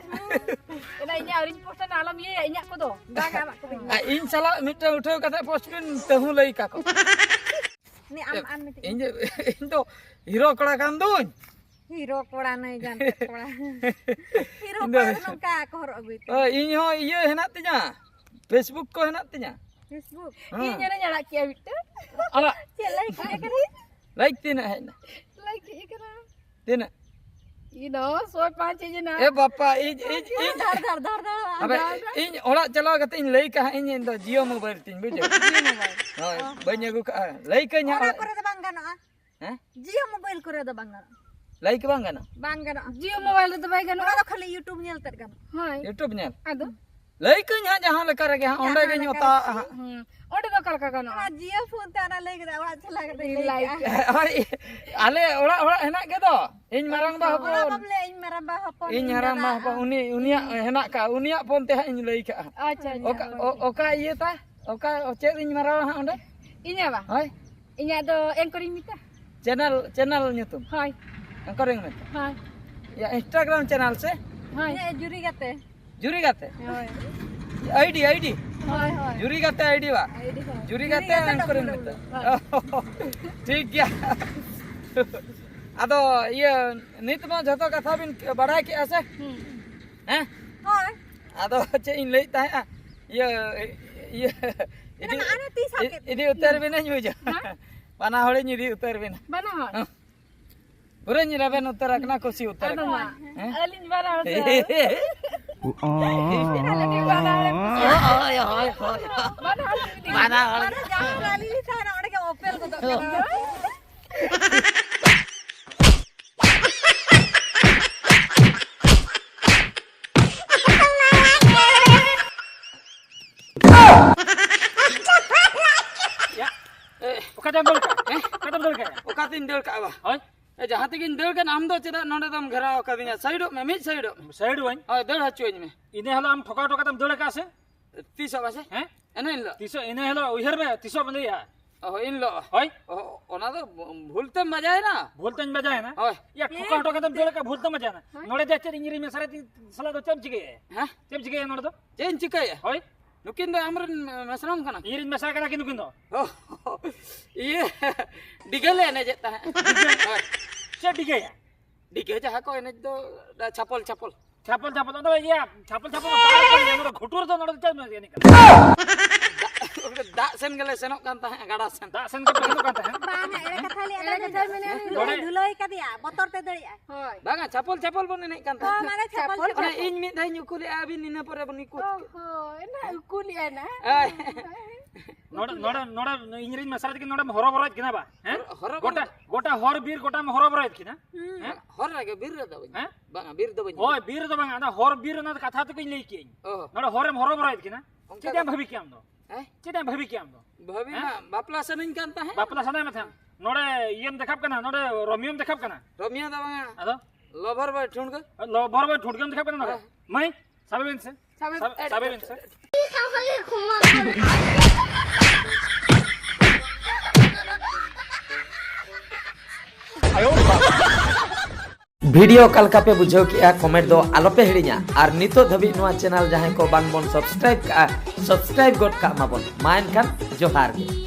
ᱮᱱᱟ ᱤᱧᱟᱹᱜ ᱟᱹᱣᱨᱤᱧ ᱯᱳᱥᱴ ᱮᱱᱟ, ᱟᱞᱚᱢ ᱤᱭᱟᱹᱭᱟ, ᱤᱧᱟᱹᱜ ᱠᱚᱫᱚ᱾ ᱵᱟᱝᱟ, ᱟᱢᱟᱜ ᱠᱚᱫᱚᱧ ᱟᱨ ᱤᱧ ᱥᱟᱞᱟᱜ ᱢᱤᱫᱴᱟᱝ ᱩᱴᱷᱟᱹᱣ ᱠᱟᱛᱮ ᱯᱳᱥᱴ ᱵᱤᱱ ᱛᱟᱹᱦᱩ ᱞᱟᱹᱭ ᱠᱟᱠᱚ᱾ ᱩᱱᱤ ᱟᱢ, ᱟᱢ ᱢᱤᱫᱴᱤᱡ᱾ ᱤᱧ ᱫᱚ, ᱤᱧ ᱫᱚ ᱦᱤᱨᱳ ᱠᱚᱲᱟ ᱠᱟᱱ ᱫᱩᱧ᱾ ᱦᱤᱨᱳ ᱠᱚᱲᱟ ᱱᱟᱹᱭ ᱡᱟᱱᱛᱮ ᱠᱚᱲᱟ᱾ ᱦᱤᱨᱳ ᱤᱧ ᱫᱚ ᱠᱚᱲᱟ ᱫᱚ ᱱᱚᱝᱠᱟ ᱠᱚ ᱦᱚᱨᱚᱜ ᱟᱹᱜᱩᱭ ᱛᱮ᱾ ᱚ, ᱤᱧ ᱦᱚᱸ ᱤᱭᱟᱹ ᱦᱮᱱᱟᱜ ᱛᱤᱧᱟ, Facebook ᱠᱚ ᱦᱮᱱᱟᱜ ᱛᱤᱧᱟ᱾ Facebook? ᱦᱮᱸ᱾ ᱤᱧ ᱧᱮᱞᱮᱧ ᱟᱲᱟᱜ ᱠᱮᱜᱼᱟ ᱢᱤᱫᱴᱟᱝ᱾ ᱟᱲᱟᱜ᱾ ᱪᱮᱫ ᱞᱟᱭᱤᱠ ᱦᱮᱡ ᱟᱠᱟᱱᱟ? ᱞᱟᱭᱤᱠ ᱛᱤᱱᱟᱹᱜ ᱦᱮᱡ ᱮᱱᱟ? ᱞᱟᱭᱤᱠ ᱦᱮᱡ ᱟᱠᱟᱱᱟ᱾ ᱛᱤᱱᱟᱹᱜ? ᱤᱱᱟᱹ ᱥᱚᱭ ᱯᱟᱸᱪ ᱦᱮᱡ ᱮᱱᱟ᱾ ᱮ ᱵᱟᱯᱟ, ᱤᱧ, ᱤᱧ, ᱤᱧ, ᱫᱷᱟᱨ, ᱫᱷᱟᱨ, ᱫᱷᱟᱨ, ᱫᱷᱟᱨ, ᱟᱵᱮ, ᱫᱷᱟᱨ, ᱫᱷᱟᱨ᱾ ᱤᱧ ᱚᱲᱟᱜ ᱪᱟᱞᱟᱣ ᱠᱟᱛᱮ ᱤᱧ ᱞᱟᱹᱭ ᱠᱟᱜᱼᱟ, ᱤᱧ, ᱤᱧ ᱫᱚ Jio Mobile ᱛᱤᱧ, ᱵᱩᱡᱷᱟᱹᱣ? Jio Mobile᱾ ᱦᱳᱭ, ᱚ᱾ ᱵᱟᱹᱧ ᱟᱹᱜᱩ ᱠᱟᱜᱼᱟ, ᱞᱟᱹᱭ ᱠᱟᱹᱧ ᱦᱟᱸᱜ ᱚᱱᱟ ᱚᱲᱟᱜ᱾ ᱠᱚᱨᱮ ᱫᱚ ᱵᱟᱝ ᱜᱟᱱᱚᱜᱼᱟ? ᱦᱮᱸ? Jio Mobile ᱠᱚᱨᱮ ᱫᱚ ᱵᱟᱝ ᱜᱟᱱᱚᱜᱼᱟ᱾ ᱞᱟᱭᱤᱠ ᱵᱟᱝ ᱜᱟᱱᱚᱜᱼᱟ? ᱵᱟᱝ ᱜᱟᱱᱚᱜᱼᱟ᱾ Jio Mobile ᱨᱮᱫᱚ ᱵᱟᱭ ᱜᱟᱱᱚᱜᱼᱟ᱾ ᱚᱱᱟ ᱫᱚ ᱠᱷᱟᱹᱞᱤ YouTube ᱧᱮᱞ ᱛᱮᱫ ᱜᱟᱱᱚᱜᱼᱟ᱾ ᱦᱳᱭ᱾ YouTube ᱧᱮᱞ? ᱟᱫᱚ? ᱞᱟᱹᱭ ᱠᱟᱹᱧ ᱦᱟᱸᱜ ᱡᱟᱦᱟᱸ ᱞᱮᱠᱟ ᱨᱮᱜᱮ ᱦᱟᱸᱜ, ᱚᱸᱰᱮ ᱡᱟᱦᱟᱸ ᱜᱤᱧ ᱞᱮᱠᱟ ᱚᱛᱟᱣᱟᱜᱼᱟ ᱨᱮᱜᱮ᱾ ᱦᱟᱸᱜ᱾ ᱦᱩᱸ᱾ ᱚᱸᱰᱮ ᱫᱚ ᱚᱠᱟ ᱞᱮᱠᱟ ᱜᱟᱱᱚᱜᱼᱟ? ᱚᱱᱟ Jio phone ᱛᱮ ᱚᱱᱟ ᱞᱟᱹᱭ ᱠᱮᱫᱟ, ᱚᱲᱟᱜ ᱪᱟᱞᱟᱣ ᱠᱟᱛᱮ ᱞᱟᱹᱭ ᱞᱟᱭᱤᱠ᱾ ᱠᱮᱫᱟ᱾ ᱦᱳᱭ, ᱟᱞᱮ ᱚᱲᱟᱜ, ᱚᱲᱟᱜ ᱦᱮᱱᱟᱜ ᱜᱮᱫᱚ, ᱤᱧ ᱢᱟᱨᱟᱝ ᱵᱟ ᱦᱚᱯᱚᱱ᱾ ᱚᱲᱟᱜ ᱵᱟᱢ ᱞᱟᱹᱭᱟ, ᱤᱧ ᱢᱟᱨᱟᱝ ᱵᱟ ᱦᱚᱯᱚᱱ, ᱤᱧ ᱤᱧ ᱦᱟᱨᱟᱢ ᱵᱟ ᱫᱟᱫᱟ᱾ ᱦᱚᱯᱚᱱ, ᱩᱱᱤ, ᱩᱱᱤᱭᱟᱜ ᱦᱮᱱᱟᱜ ᱠᱟᱜᱼᱟ, ᱩᱱᱤᱭᱟᱜ ᱯᱷᱳᱱ ᱛᱮ ᱦᱟᱸᱜ ᱤᱧ ᱞᱟᱹᱭ ᱠᱟᱜᱼᱟ᱾ ᱟᱪᱪᱷᱟ, ᱟᱪᱪᱷᱟ, ᱚᱠᱟ, ᱦᱳᱭ᱾ ᱚ-, ᱚᱠᱟ ᱤᱭᱟᱹ ᱛᱟ? ᱚᱠᱟ, ᱪᱮᱫ ᱤᱧ ᱢᱟᱨᱟᱣᱟ ᱦᱟᱸᱜ ᱚᱸᱰᱮ? ᱤᱧᱟᱹᱜ ᱵᱟ? ᱦᱳᱭ᱾ ᱤᱧᱟᱹᱜ ᱫᱚ anchor ᱤᱧ ᱢᱮᱛᱟ? Channel, channel ᱧᱩᱛᱩᱢ? ᱦᱳᱭ᱾ Anchor ᱤᱧ ᱢᱮᱛᱟ? ᱦᱳᱭ᱾ ᱭᱟ, Instagram channel ᱥᱮ? ᱦᱳᱭ᱾ ᱤᱧᱟᱹᱜ ᱡᱩᱨᱤ ᱜᱟᱛᱮ᱾ ᱡᱩᱨᱤ ᱜᱟᱛᱮ? ᱦᱳᱭ᱾ ID, ID? ᱦᱳᱭ, ᱦᱳᱭ᱾ ᱡᱩᱨᱤ ᱜᱟᱛᱮ ID ᱵᱟ? ID ᱦᱳᱭ᱾ ᱡᱩᱨᱤ ᱡᱩᱨᱤ ᱜᱟᱛᱮ ᱜᱟᱛᱮ anchor ᱤᱧ ᱰᱚᱵᱚᱞ ᱢᱮᱛᱟ᱾ ᱰᱚᱵᱚᱞ᱾ ᱦᱳᱭ᱾ ᱴᱷᱤᱠ ᱜᱮᱭᱟ᱾ ᱟᱫᱚ ᱤᱭᱟᱹ, ᱱᱤᱛ ᱢᱟ ᱡᱷᱚᱛᱚ ᱠᱟᱛᱷᱟ ᱵᱤᱱ ᱵᱟᱲᱟᱭ ᱠᱮᱜᱼᱟ ᱥᱮ? ᱦᱩᱸ᱾ ᱦᱮᱸ? ᱦᱳᱭ᱾ ᱟᱫᱚ ᱪᱮᱫ ᱤᱧ ᱞᱟᱹᱭᱮᱫ ᱛᱟᱦᱮᱸᱜᱼᱟ? ᱤᱭᱟᱹ, ᱤᱭᱟᱹ, ᱤᱫᱤ, ᱢᱟᱱᱮ ᱟᱨ ᱛᱤᱥ ᱦᱟᱸᱜ ᱤᱫᱤ ᱩᱛᱟᱹᱨ ᱵᱤᱱᱟᱹᱧ ᱵᱩᱡᱷᱟᱹᱣ᱾ ᱦᱮᱸ? ᱵᱟᱱᱟ ᱦᱚᱲᱤᱧ ᱤᱫᱤ ᱩᱛᱟᱹᱨ ᱵᱤᱱᱟ᱾ ᱵᱟᱱᱟ ᱦᱚᱲ? ᱦᱮᱸ᱾ ᱯᱩᱨᱟᱹᱧ ᱨᱮᱵᱮᱱ ᱩᱛᱟᱹᱨ ᱟᱠᱟᱱᱟ, ᱠᱩᱥᱤ ᱩᱛᱟᱹᱨ ᱟᱫᱚ ᱟᱠᱟᱱᱟ᱾ ᱢᱟ, ᱦᱮᱸ? ᱟᱹᱞᱤᱧ ᱵᱟᱱᱟ ᱦᱚᱲ ᱥᱮ? ᱦᱳᱭ, ᱦᱳᱭ, ᱦᱳᱭ᱾ ᱵᱟᱱᱟ ᱦᱚᱲ ᱜᱮ᱾ ᱵᱟᱱᱟ ᱦᱚᱲ᱾ ᱢᱟᱱᱮ ᱡᱟᱦᱟᱸ ᱨᱮ ᱟᱹᱞᱤᱧ ᱞᱤᱧ ᱛᱟᱦᱮᱱᱟ, ᱚᱸᱰᱮ ᱜᱮ ᱚᱯᱮᱞ ᱜᱚᱫᱚᱜ ᱠᱟᱱᱟ᱾ ᱭᱟ, ᱮ, ᱚᱠᱟᱛᱮᱢ ᱫᱟᱹᱲ ᱠᱟᱜᱼᱟ? ᱦᱮᱸ? ᱚᱠᱟᱛᱮᱢ ᱫᱟᱹᱲ ᱠᱟᱜᱼᱟ? ᱚᱠᱟᱛᱮ ᱫᱟᱹᱲ ᱠᱟᱜᱼᱟ ᱵᱟ᱾ ᱦᱳᱭ᱾ ᱮ, ᱡᱟᱦᱟᱸ ᱛᱮᱜᱤᱧ ᱫᱟᱹᱲ ᱠᱟᱱ, ᱟᱢ ᱫᱚ ᱪᱮᱫᱟᱜ ᱱᱚᱰᱮ ᱫᱚᱢ ᱜᱷᱮᱨᱟᱣ ᱟᱠᱟᱫᱤᱧᱟ? ᱥᱟᱭᱤᱰᱚᱜ ᱢᱮ, ᱢᱤᱫ ᱥᱟᱭᱤᱰᱚᱜ ᱢᱮ᱾ ᱥᱟᱭᱤᱰ ᱵᱟᱹᱧ᱾ ᱦᱳᱭ, ᱫᱟᱹᱲ ᱦᱚᱪᱚᱣᱟᱹᱧ ᱢᱮ᱾ ᱤᱱᱟᱹ ᱦᱤᱞᱳᱜ ᱟᱢ ᱴᱷᱚᱠᱟᱣ ᱦᱚᱴᱚ ᱠᱟᱛᱮᱢ ᱫᱟᱹᱲ ᱟᱠᱟᱫ ᱥᱮ? ᱛᱤᱥᱚᱜ ᱵᱟᱥᱮ? ᱦᱮᱸ? ᱮᱱ ᱦᱤᱞᱳᱜ? ᱛᱤᱥᱚᱜ, ᱤᱱᱟᱹ ᱦᱤᱞᱳᱜ ᱩᱭᱦᱟᱹᱨ ᱢᱮ, ᱛᱤᱥᱚᱜ ᱵᱮᱱ ᱞᱟᱹᱭᱟ? ᱚ, ᱦᱳᱭ, ᱮᱱ ᱦᱤᱞᱳᱜ᱾ ᱦᱳᱭ᱾ ᱚ, ᱚᱱᱟ ᱫᱚ ᱵᱷᱩᱞ ᱛᱮᱢ ᱵᱟᱡᱟᱭᱮᱱᱟ᱾ ᱵᱷᱩᱞ ᱛᱮᱧ ᱵᱟᱡᱟᱭᱮᱱᱟ? ᱦᱳᱭ᱾ ᱭᱟ, ᱴᱷᱚᱠᱟ ᱦᱚᱴᱚ ᱠᱟᱛᱮᱢ ᱫᱟᱹᱲ ᱟᱠᱟᱫ, ᱵᱷᱩᱞ ᱛᱮᱢ ᱵᱟᱡᱟᱭᱮᱱᱟ᱾ ᱦᱳᱭ᱾ ᱱᱚᱰᱮ ᱫᱚ ᱪᱮᱫ ᱤᱧ ᱨᱮᱱ ᱢᱮᱥᱟ ᱨᱮ ᱥᱟᱞᱟᱜ ᱫᱚ ᱪᱮᱫ ᱮᱢ ᱪᱤᱠᱟᱹᱭᱟ? ᱦᱮᱸ? ᱪᱮᱫ ᱮᱢ ᱪᱤᱠᱟᱹᱭᱟ ᱱᱚᱰᱮ ᱫᱚ? ᱪᱮᱫ ᱤᱧ ᱪᱤᱠᱟᱹᱭᱟ? ᱦᱳᱭ᱾ ᱱᱩᱠᱤᱱ ᱫᱚ ᱟᱢᱨᱮᱱ ᱢᱮᱥᱨᱟᱢ ᱠᱟᱱᱟ ᱠᱤᱱ? ᱤᱧ ᱨᱮᱱ ᱢᱮᱥᱨᱟ ᱠᱟᱱᱟ ᱠᱤᱱ ᱱᱩᱠᱤᱱ ᱫᱚ᱾ ᱚ, ᱤᱭᱟᱹ, ᱰᱤᱜᱟᱹ ᱞᱮ ᱮᱱᱮᱡᱮᱫ ᱛᱟᱦᱮᱸᱫ᱾ ᱦᱳᱭ᱾ ᱪᱮᱫ ᱰᱤᱜᱟᱹᱭᱟ? ᱰᱤᱜᱟᱹ ᱡᱟᱦᱟᱸ ᱠᱚ ᱮᱱᱮᱡ ᱫᱚ, ᱪᱷᱟᱯᱚᱞ, ᱪᱷᱟᱯᱚᱞ᱾ ᱪᱷᱟᱯᱚᱞ, ᱪᱷᱟᱯᱚᱞ, ᱟᱫᱚ ᱤᱭᱟᱹ, ᱪᱷᱟᱯᱚᱞ, ᱪᱷᱟᱯᱚᱞ ᱫᱚ ᱵᱟᱝ ᱠᱟᱱ ᱜᱮᱭᱟ, ᱱᱚᱰᱮ ᱜᱷᱩᱴᱩ ᱨᱮᱫᱚ ᱱᱚᱰᱮ ᱫᱚ ᱪᱮᱫ ᱮᱱᱮᱡ ᱠᱟᱱᱟ? ᱫᱟᱜ, ᱫᱟᱜ ᱥᱮᱱ ᱜᱮᱞᱮ ᱥᱮᱱᱚᱜ ᱠᱟᱱ ᱛᱟᱦᱮᱸᱫ, ᱜᱟᱰᱟ ᱥᱮᱱ᱾ ᱫᱟᱜ ᱥᱮᱱ ᱜᱮᱯᱮ ᱥᱮᱱᱚᱜ ᱠᱟᱱ ᱛᱟᱦᱮᱸᱫ? ᱵᱟᱝᱟ, ᱮᱲᱮ ᱠᱟᱛᱷᱟ ᱞᱟᱹᱭ ᱮᱫᱟ, ᱱᱩᱭ ᱫᱚ ᱱᱚᱰᱮ ᱫᱷᱩᱞᱟᱹᱭ ᱠᱟᱫᱮᱭᱟ, ᱵᱚᱛᱚᱨ ᱛᱮ ᱫᱟᱹᱲᱮᱜᱼᱟᱭ᱾ ᱦᱳᱭ᱾ ᱵᱟᱝᱟ, ᱪᱷᱟᱯᱚᱞ, ᱪᱷᱟᱯᱚᱞ ᱵᱚᱱ ᱮᱱᱮᱡ ᱠᱟᱱ ᱛᱟᱦᱮᱸᱫ᱾ ᱦᱳᱭ, ᱢᱟᱱᱮ ᱪᱷᱟᱯᱚᱞ, ᱚᱱᱮ ᱪᱷᱟᱯᱚᱞ᱾ ᱤᱧ ᱢᱤᱫ ᱫᱷᱟᱣ ᱤᱧ ᱩᱠᱩ ᱞᱮᱜᱼᱟ, ᱟᱹᱵᱤᱱ ᱤᱱᱟᱹ ᱯᱚᱨᱮ ᱵᱚᱱ ᱩᱠᱩ᱾ ᱚ ᱦᱳᱭ, ᱚᱱᱟ ᱩᱠᱩ ᱞᱮᱜᱼᱟᱭ ᱱᱟ᱾ ᱟᱭ᱾ ᱱᱚᱰᱮ, ᱱᱚᱰᱮ, ᱱᱚᱰᱮ ᱤᱧ ᱨᱮᱱ ᱢᱮᱥᱨᱟ ᱛᱟᱹᱠᱤᱱ ᱱᱚᱰᱮᱢ ᱦᱚᱨᱚᱵᱚᱨᱚᱭᱮᱫ ᱠᱤᱱᱟ ᱵᱟ, ᱦᱮᱸ? ᱦᱚᱨᱚ-, ᱦᱚᱨᱚᱵᱚᱨᱚ᱾ ᱜᱚᱴᱟ, ᱜᱚᱴᱟ ᱦᱚᱨ ᱵᱤᱨ ᱜᱚᱴᱟᱢ ᱦᱚᱨᱚᱵᱚᱨᱚᱭᱮᱫ ᱠᱤᱱᱟ, ᱦᱩᱸ᱾ ᱦᱮᱸ? ᱦᱚᱨ ᱨᱮᱜᱮ, ᱵᱤᱨ ᱨᱮᱫᱚ ᱵᱟᱹᱧ, ᱦᱮᱸ? ᱵᱟᱝᱟ, ᱵᱤᱨ ᱫᱚ ᱵᱟᱹᱧ ᱦᱳᱭ, ᱵᱤᱨ ᱨᱮᱫᱚ ᱵᱟᱝᱟ, ᱟᱫᱚ ᱦᱚᱨ ᱵᱤᱨ ᱚᱱᱟ ᱫᱚ ᱠᱟᱛᱷᱟ ᱛᱮᱠᱚᱧ ᱞᱟᱹᱭ ᱠᱮᱜᱼᱟᱹᱧ᱾ ᱚ᱾ ᱱᱚᱰᱮ ᱦᱚᱨᱮᱢ ᱦᱚᱨᱚᱵᱚᱨᱚᱭᱮᱫ ᱠᱤᱱᱟ᱾ ᱚᱱᱠᱟ ᱪᱮᱫ ᱮᱢ ᱫᱚ᱾ ᱵᱷᱟᱹᱵᱤ ᱠᱮᱜᱼᱟ ᱟᱢ ᱫᱚ? ᱦᱮᱸ? ᱪᱮᱫ ᱮᱢ ᱵᱷᱟᱹᱵᱤ ᱠᱮᱜᱼᱟ ᱟᱢ ᱫᱚ? ᱵᱷᱟᱹᱵᱤ ᱦᱮᱸ? ᱢᱟ ᱵᱟᱯᱞᱟ ᱥᱟᱱᱟᱧ ᱠᱟᱱ ᱛᱟᱦᱮᱸᱫ᱾ ᱵᱟᱯᱞᱟ ᱥᱟᱱᱟᱭᱮᱫ ᱢᱮ ᱛᱟᱦᱮᱸᱫ? ᱱᱚᱰᱮ ᱤᱭᱟᱹᱢ ᱫᱮᱠᱷᱟᱵ ᱠᱟᱱᱟ, ᱱᱚᱰᱮ ᱨᱳᱢᱤᱭᱳᱢ ᱫᱮᱠᱷᱟᱵ ᱠᱟᱱᱟ᱾ ᱨᱳᱢᱤᱭᱳ ᱫᱚ ᱵᱟᱝᱟ᱾ ᱟᱫᱚ? ᱞᱚᱵᱷᱟᱨ ᱵᱚᱭ ᱴᱷᱩᱱᱠᱟᱹ᱾ ᱞᱚᱵᱷᱟᱨ ᱵᱚᱭ ᱴᱷᱩᱱᱠᱟᱹᱢ ᱫᱮᱠᱷᱟᱵ ᱠᱟᱱᱟ ᱱᱚᱰᱮ? ᱦᱮᱸ᱾ ᱢᱟᱹᱭ, ᱥᱟᱵᱮ ᱵᱮᱱ ᱥᱮ᱾ ᱥᱟᱵᱮ ᱥᱟᱵ-, ᱥᱟᱵᱮ ᱵᱮᱱ ᱥᱮ᱾ ᱵᱷᱤᱰᱤᱭᱳ ᱚᱠᱟ ᱞᱮᱠᱟ ᱯᱮ ᱵᱩᱡᱷᱟᱹᱣ ᱠᱮᱜᱼᱟ, ᱠᱚᱢᱮᱱᱴ ᱫᱚ ᱟᱞᱚᱯᱮ ᱦᱤᱲᱤᱧᱟ᱾ ᱟᱨ ᱱᱤᱛᱚᱜ ᱫᱷᱟᱹᱵᱤᱡ ᱱᱚᱣᱟ ᱪᱮᱱᱮᱞ ᱡᱟᱦᱟᱸᱭ ᱠᱚ ᱵᱟᱝ ᱵᱚᱱ ᱥᱟᱵᱥᱠᱨᱟᱭᱤᱵ ᱠᱟᱜᱼᱟ, ᱥᱟᱵᱥᱠᱨᱟᱭᱤᱵ ᱜᱚᱫ ᱠᱟᱜ ᱢᱟᱵᱚᱱ᱾ ᱢᱟ ᱮᱱᱠᱷᱟᱱ ᱡᱚᱦᱟᱨ ᱜᱮ᱾